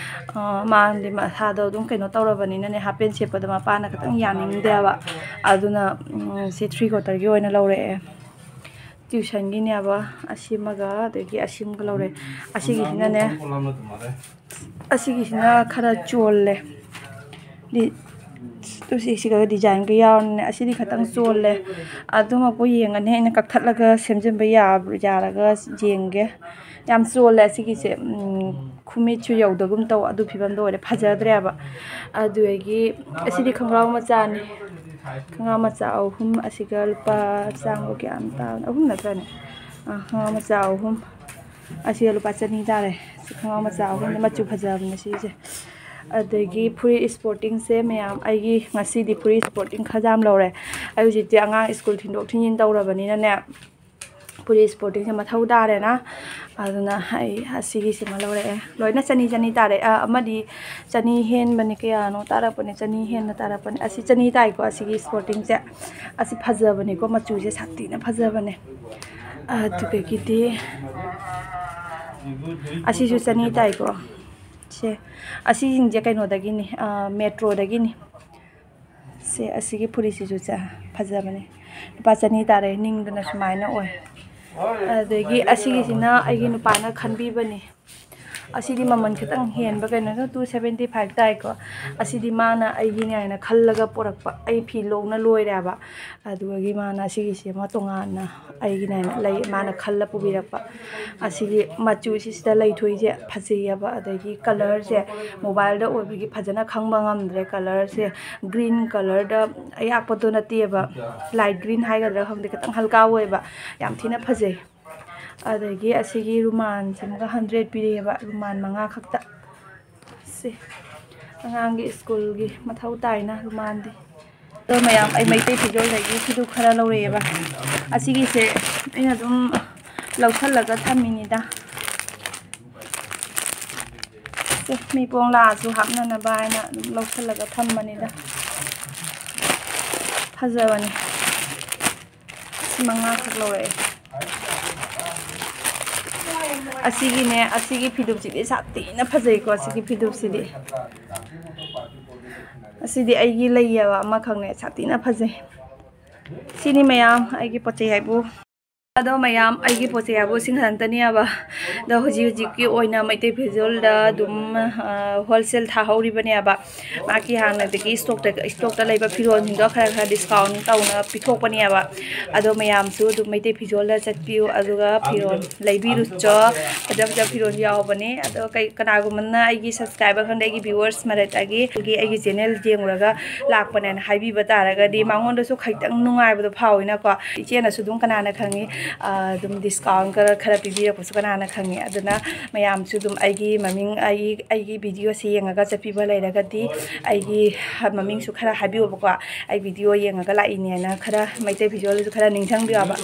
ꯑ, ꯃꯥꯗꯤ ꯃꯁꯥꯗꯣ ꯑꯗꯨꯝ ꯀꯩꯅꯣ ꯇꯧꯔꯕꯅꯤꯅꯅꯦ, half pant ꯁꯦꯠꯄꯗꯣ ꯃꯄꯥꯅ ꯈꯤꯇꯪ ꯌꯥꯅꯤꯡꯗꯦꯕ꯫ ꯑꯗꯨꯅ, ꯎꯝ, ꯁꯤ three quarter ꯒꯤ ꯑꯣꯏꯅ ꯂꯧꯔꯛꯑꯦ꯫ Tuition ꯒꯤꯅꯦꯕ꯫ ꯑꯁꯤꯃꯒ ꯑꯗꯒꯤ ꯑꯁꯤꯃꯒ ꯂꯧꯔꯦ꯫ ꯑꯁꯤꯒꯤꯁꯤꯅꯅꯦ, ꯑꯁꯤꯒꯤꯁꯤꯅ ꯈꯔ ꯆꯣꯜꯂꯦ꯫ ꯗꯤ-, ꯇꯨ ꯁꯤ-, ꯁꯤꯒ design ꯒ ꯌꯥꯎꯔꯅꯤꯅꯦ꯫ ꯑꯁꯤꯗꯤ ꯈꯤꯇꯪ ꯆꯣꯜꯂꯦ꯫ ꯑꯗꯨꯃꯛꯄꯨ ꯌꯦꯡꯉꯅꯤ꯫ ꯑꯩꯅ ꯀꯛꯊꯠꯂꯒ ꯁꯦꯝꯖꯤꯟꯕ ꯌꯥꯕ꯭ꯔꯥ, ꯌꯥꯔꯒ ꯌꯦꯡꯒꯦ꯫ ꯌꯥꯝ ꯆꯣꯜꯂꯦ ꯑꯁꯤꯒꯤꯁꯦ꯫ ꯎꯝ, ꯈꯨꯃꯤꯠꯁꯨ ꯌꯧꯗꯒꯨꯝ ꯇꯧ꯫ ꯑꯗꯨ ꯐꯤꯕꯝꯗ ꯑꯣꯏꯔꯦ꯫ ꯐꯖꯗ꯭ꯔꯦꯕ꯫ ꯑꯗꯨꯗꯒꯤ ꯑꯁꯤꯗꯤ ꯈꯣꯡꯒ꯭ꯔꯥꯎ ꯃꯆꯥꯅꯤ꯫ ꯈꯣꯡꯒ꯭ꯔꯥꯎ ꯃꯆꯥ ꯑꯍꯨꯝ꯫ ꯑꯁꯤꯒ ꯂꯨꯄꯥ ꯆꯥꯝꯃꯒ ꯀꯌꯥꯅꯣ ꯇꯥꯕꯅꯤ? ꯑꯍꯨꯝ ꯅꯠꯇ꯭ꯔꯅꯦ? ꯑꯥ, ꯈꯣꯡꯒ꯭ꯔꯥꯎ ꯃꯆꯥ ꯑꯍꯨꯝ꯫ ꯑꯁꯤꯒ ꯂꯨꯄꯥ ꯆꯅꯤ ꯇꯥꯔꯦ꯫ ꯁꯤ ꯈꯣꯡꯒ꯭ꯔꯥꯎ ꯃꯆꯥ ꯑꯍꯨꯝꯅꯤ꯫ ꯃꯆꯨ ꯐꯖꯕꯅꯦ ꯁꯤꯁꯦ꯫ ꯑꯗꯒꯤ ꯐꯨꯔꯤꯠ sporting ꯁꯦ ꯃꯌꯥꯝ, ꯑꯩꯒꯤ ꯉꯁꯤꯗꯤ ꯐꯨꯔꯤꯠ sporting ꯈꯔ ꯌꯥꯝ ꯂꯧꯔꯦ꯫ ꯑꯩ ꯍꯧꯖꯤꯛꯇꯤ ꯑꯉꯥꯡ school ꯊꯤꯟꯗꯣꯛ ꯊꯤꯟꯖꯤꯟ ꯇꯧꯔꯕꯅꯤꯅꯅꯦ, ꯐꯨꯔꯤꯠ sporting ꯁꯦ ꯃꯊꯧ ꯇꯥꯔꯦꯅ꯫ ꯑꯗꯨꯅ ꯑꯩ ꯑꯁꯤꯒꯤꯁꯤꯃ ꯂꯧꯔꯛꯑꯦ꯫ ꯂꯣꯏꯅ ꯆꯅꯤ ꯆꯅꯤ ꯇꯥꯔꯦ꯫ ꯑ, ꯑꯃꯗꯤ ꯆꯅꯤ ꯍꯦꯟꯕꯅꯦ, ꯀꯌꯥꯅꯣ ꯇꯥꯔꯛꯄꯅꯦ, ꯆꯅꯤ ꯍꯦꯟꯅ ꯇꯥꯔꯛꯄꯅꯦ꯫ ꯑꯁꯤ ꯆꯅꯤ ꯇꯥꯏꯀꯣ, ꯑꯁꯤꯒꯤ sporting ꯁꯦ꯫ ꯑꯁꯤ ꯐꯖꯕꯅꯦꯀꯣ, ꯃꯆꯨꯁꯦ ꯁꯥꯊꯤꯅ ꯐꯖꯕꯅꯦ꯫ ꯑꯗꯨꯗꯒꯤꯗꯤ ꯑꯁꯤꯁꯨ ꯆꯅꯤ ꯇꯥꯏꯀꯣ꯫ ꯁꯦ, ꯑꯁꯤꯁꯤꯡꯁꯦ ꯀꯩꯅꯣꯗꯒꯤꯅꯤ, ꯑ, Metro ꯗꯒꯤꯅꯤ꯫ ꯁꯦ, ꯑꯁꯤꯒꯤ ꯐꯨꯔꯤꯠꯁꯤꯁꯨ ꯆ-, ꯐꯖꯕꯅꯦ꯫ ꯂꯨꯄꯥ ꯆꯅꯤ ꯇꯥꯔꯦ, ꯅꯤꯡꯗꯅ ꯁꯨꯃꯥꯏꯅ ꯑꯣꯏ꯫ ꯑꯗꯒꯤ ꯑꯁꯤꯒꯤꯁꯤꯅ ꯑꯩꯒꯤ ꯅꯨꯄꯥꯅ ꯈꯟꯕꯤꯕꯅꯦ꯫ ꯑꯁꯤꯗꯤ ꯃꯃꯜ ꯈꯤꯇꯪ ꯍꯦꯟꯕ, ꯀꯩꯅꯣꯗ two seventy five ꯇꯥꯏꯀꯣ꯫ ꯑꯁꯤꯗꯤ ꯃꯥꯅ ꯑꯩꯒꯤꯅꯦ ꯍꯥꯏꯅ ꯈꯜꯂꯒ ꯄꯨꯔꯛꯄ, ꯑꯩ ꯐꯤ ꯂꯣꯡꯅ ꯂꯣꯏꯔꯦꯕ꯫ ꯑꯗꯨꯒꯤ ꯃꯥꯅ ꯑꯁꯤꯒꯤꯁꯦ ꯑꯃ ꯇꯣꯉꯥꯟꯅ ꯑꯩꯒꯤꯅꯦ ꯍꯥꯏꯅ ꯂꯩ, ꯃꯥꯅ ꯈꯜꯂ ꯄꯨꯕꯤꯔꯛꯄ꯫ ꯑꯁꯤꯒꯤ ꯃꯆꯨꯁꯤꯁꯤꯗ ꯂꯩꯊꯣꯛꯏꯁꯦ ꯐꯖꯩꯌꯦꯕ꯫ ꯑꯗꯒꯤ colour ꯁꯦ mobile ꯗ ꯑꯣꯏꯕꯒꯤ ꯐꯖꯅ ꯈꯪꯕ ꯉꯝꯗ꯭ꯔꯦ꯫ Colour ꯁꯦ green colour ꯗ, ꯑꯌꯥꯛꯄꯗꯣ ꯅꯠꯇꯦꯕ, light green ꯍꯥꯏꯒꯗ꯭ꯔꯥ ꯈꯪꯗꯦ, ꯈꯤꯇꯪ ꯍꯜꯀꯥ ꯑꯣꯏꯕ, ꯌꯥꯝ ꯊꯤꯅ ꯐꯖꯩ꯫ ꯑꯗꯒꯤ ꯑꯁꯤꯒꯤ ꯔꯨꯃꯥꯟꯁꯤꯃꯒ hundred ꯄꯤꯔꯛꯑꯦꯕ, ꯔꯨꯃꯥꯟ ꯃꯉꯥ ꯈꯛꯇ꯫ ꯁꯤ ꯑꯉꯥꯡꯒꯤ school ꯒꯤ ꯃꯊꯧ ꯇꯥꯏꯅ ꯔꯨꯃꯥꯟꯗꯤ꯫ ꯑꯗꯣ ꯃꯌꯥꯝ, ꯑꯩ ꯃꯩꯇꯩ ꯐꯤꯖꯣꯜꯗꯒꯤ ꯁꯤꯗꯨ ꯈꯔ ꯂꯧꯔꯛꯑꯦꯕ꯫ ꯑꯁꯤꯒꯤꯁꯦ ꯑꯩꯅ ꯑꯗꯨꯝ ꯂꯧꯁꯜꯂꯒ ꯊꯝꯃꯤꯅꯤꯗ꯫ ꯃꯤꯄꯣꯡ ꯂꯥꯛꯑꯁꯨ ꯍꯥꯞꯅꯅꯕ ꯍꯥꯏꯅ ꯑꯗꯨꯝ ꯂꯧꯁꯤꯜꯂꯒ ꯊꯝꯕꯅꯤꯗ꯫ ꯐꯖꯕꯅꯤ꯫ ꯁꯤ ꯃꯉꯥꯈꯛ ꯂꯧꯔꯛꯑꯦ꯫ ꯑꯁꯤꯒꯤꯅꯦ, ꯑꯁꯤꯒꯤ ꯐꯤꯗꯨꯞꯁꯤꯗꯤ ꯁꯥꯊꯤꯅ ꯐꯖꯩꯀꯣ꯫ ꯑꯁꯤꯒꯤ ꯐꯤꯗꯨꯞꯁꯤꯗꯤ, ꯑꯁꯤꯗꯤ ꯑꯩꯒꯤ ꯂꯩꯌꯦꯕ ꯑꯃꯈꯛꯅꯦ, ꯁꯥꯊꯤꯅ ꯐꯖꯩ꯫ ꯁꯤꯅꯤ ꯃꯌꯥꯝ ꯑꯩꯒꯤ ꯄꯣꯠ ꯆꯩ ꯍꯥꯏꯕꯨ꯫ ꯑꯗꯣ ꯃꯌꯥꯝ, ꯑꯩꯒꯤ ꯄꯣꯠ ꯆꯩ ꯍꯥꯏꯕꯨ ꯁꯤ ꯈꯛꯇꯅꯦꯕ꯫ ꯑꯗꯣ ꯍꯧꯖꯤꯛ ꯍꯧꯖꯤꯛꯀꯤ ꯑꯣꯏꯅ ꯃꯩꯇꯩ ꯐꯤꯖꯣꯜꯗ ꯑꯗꯨꯝ, ꯑ, ꯍꯣꯜꯁꯦꯜ ꯊꯥꯍꯧꯔꯤꯕꯅꯦꯕ꯫ ꯃꯥꯒꯤ ꯍꯥꯟꯅꯗꯒꯤ ꯏꯁꯇꯣꯛꯇ, ꯏꯁꯇꯣꯛꯇ ꯂꯩꯕ ꯐꯤꯔꯣꯜꯁꯤꯡꯗꯣ ꯈꯔ ꯈꯔ ꯗꯤꯁꯀꯥꯎꯟ ꯇꯧꯅ ꯄꯤꯊꯣꯛꯄꯅꯦꯕ꯫ ꯑꯗꯣ ꯃꯌꯥꯝꯁꯨ ꯑꯗꯨꯝ ꯃꯩꯇꯩ ꯐꯤꯖꯣꯜꯗ ꯆꯠꯄꯤꯌꯨ, ꯑꯗꯨꯒ ꯐꯤꯔꯣꯜ ꯂꯩꯕꯤꯔꯨꯆꯣ꯫ ꯐꯖ ꯐꯖ ꯐꯤꯔꯣꯜ ꯌꯥꯎꯕꯅꯦ꯫ ꯑꯗꯣ ꯀꯩ, ꯀꯅꯥꯒꯨꯝꯕꯅ ꯑꯩꯒꯤ ꯁꯕꯁꯀ꯭ꯔꯥꯏꯕꯔ ꯈꯪꯗꯦ, ꯑꯩꯒꯤ ꯚ꯭ꯌꯨꯋꯔꯁ ꯃꯔꯛꯇꯒꯤ ꯑꯩꯒꯤ, ꯑꯩꯒꯤ ꯆꯦꯅꯦꯜ ꯌꯦꯡꯉꯨꯔꯒ ꯂꯥꯛꯄꯅꯦꯅ ꯍꯥꯏꯕꯤꯕ ꯇꯥꯔꯒꯗꯤ ꯃꯉꯣꯟꯗꯁꯨ ꯈꯤꯇꯪ ꯅꯨꯡꯉꯥꯏꯕꯗꯣ ꯐꯥꯎꯋꯤꯅꯀꯣ꯫ ꯏꯆꯦꯅꯁꯨ ꯑꯗꯨꯝ ꯀꯅꯥꯅ ꯈꯪꯉꯤ, ꯑ, ꯑꯗꯨꯝ ꯗꯤꯁꯀꯥꯎꯟ ꯈꯔ, ꯈꯔ ꯄꯤꯕꯤꯔꯛꯄꯁꯨ ꯀꯅꯥꯅ ꯈꯪꯉꯤ꯫ ꯑꯗꯨꯅ ꯃꯌꯥꯝꯁꯨ ꯑꯗꯨꯝ ꯑꯩꯒꯤ ꯃꯃꯤꯡ, ꯑꯩ, ꯑꯩꯒꯤ ꯚꯤꯗꯤꯑꯣꯁꯦ ꯌꯦꯡꯉꯒ ꯆꯠꯄꯤꯕ ꯂꯩꯔꯒꯗꯤ ꯑꯩꯒꯤ ꯃꯃꯤꯡꯁꯨ ꯈꯔ ꯍꯥꯏꯕꯤꯌꯣꯕꯀꯣ꯫ ꯑꯩ ꯚꯤꯗꯤꯑꯣ ꯌꯦꯡꯉꯒ ꯂꯥꯛꯏꯅꯦꯅ ꯈꯔ ꯃꯩꯇꯩ ꯐꯤꯖꯣꯜꯗꯁꯨ ꯈꯔ ꯅꯤꯡꯁꯤꯡꯕꯤꯌꯣꯕ꯫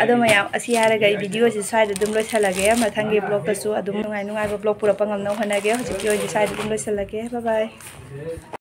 ꯑꯗꯣ ꯃꯌꯥꯝ, ꯑꯁꯤ ꯍꯥꯏꯔꯒ ꯑꯩ ꯚꯤꯗꯤꯑꯣꯁꯦ ꯁ꯭ꯋꯥꯏꯗ ꯑꯗꯨꯝ ꯂꯣꯏꯁꯤꯜꯂꯒꯦ꯫ ꯃꯊꯪꯒꯤ ꯕ꯭ꯂꯣꯛꯇꯁꯨ ꯑꯗꯨꯝ ꯅꯨꯡꯉꯥꯏ ꯅꯨꯡꯉꯥꯏꯕ ꯕ꯭ꯂꯣꯛ ꯄꯨꯔꯛꯄ ꯉꯝꯅꯕ ꯍꯣꯠꯅꯒꯦ꯫ ꯍꯧꯖꯤꯛꯀꯤ ꯑꯣꯏꯅꯗꯤ ꯁ꯭ꯋꯥꯏꯗ ꯑꯗꯨꯝ ꯂꯣꯏꯁꯤꯜꯂꯒꯦ꯫ Bye bye꯫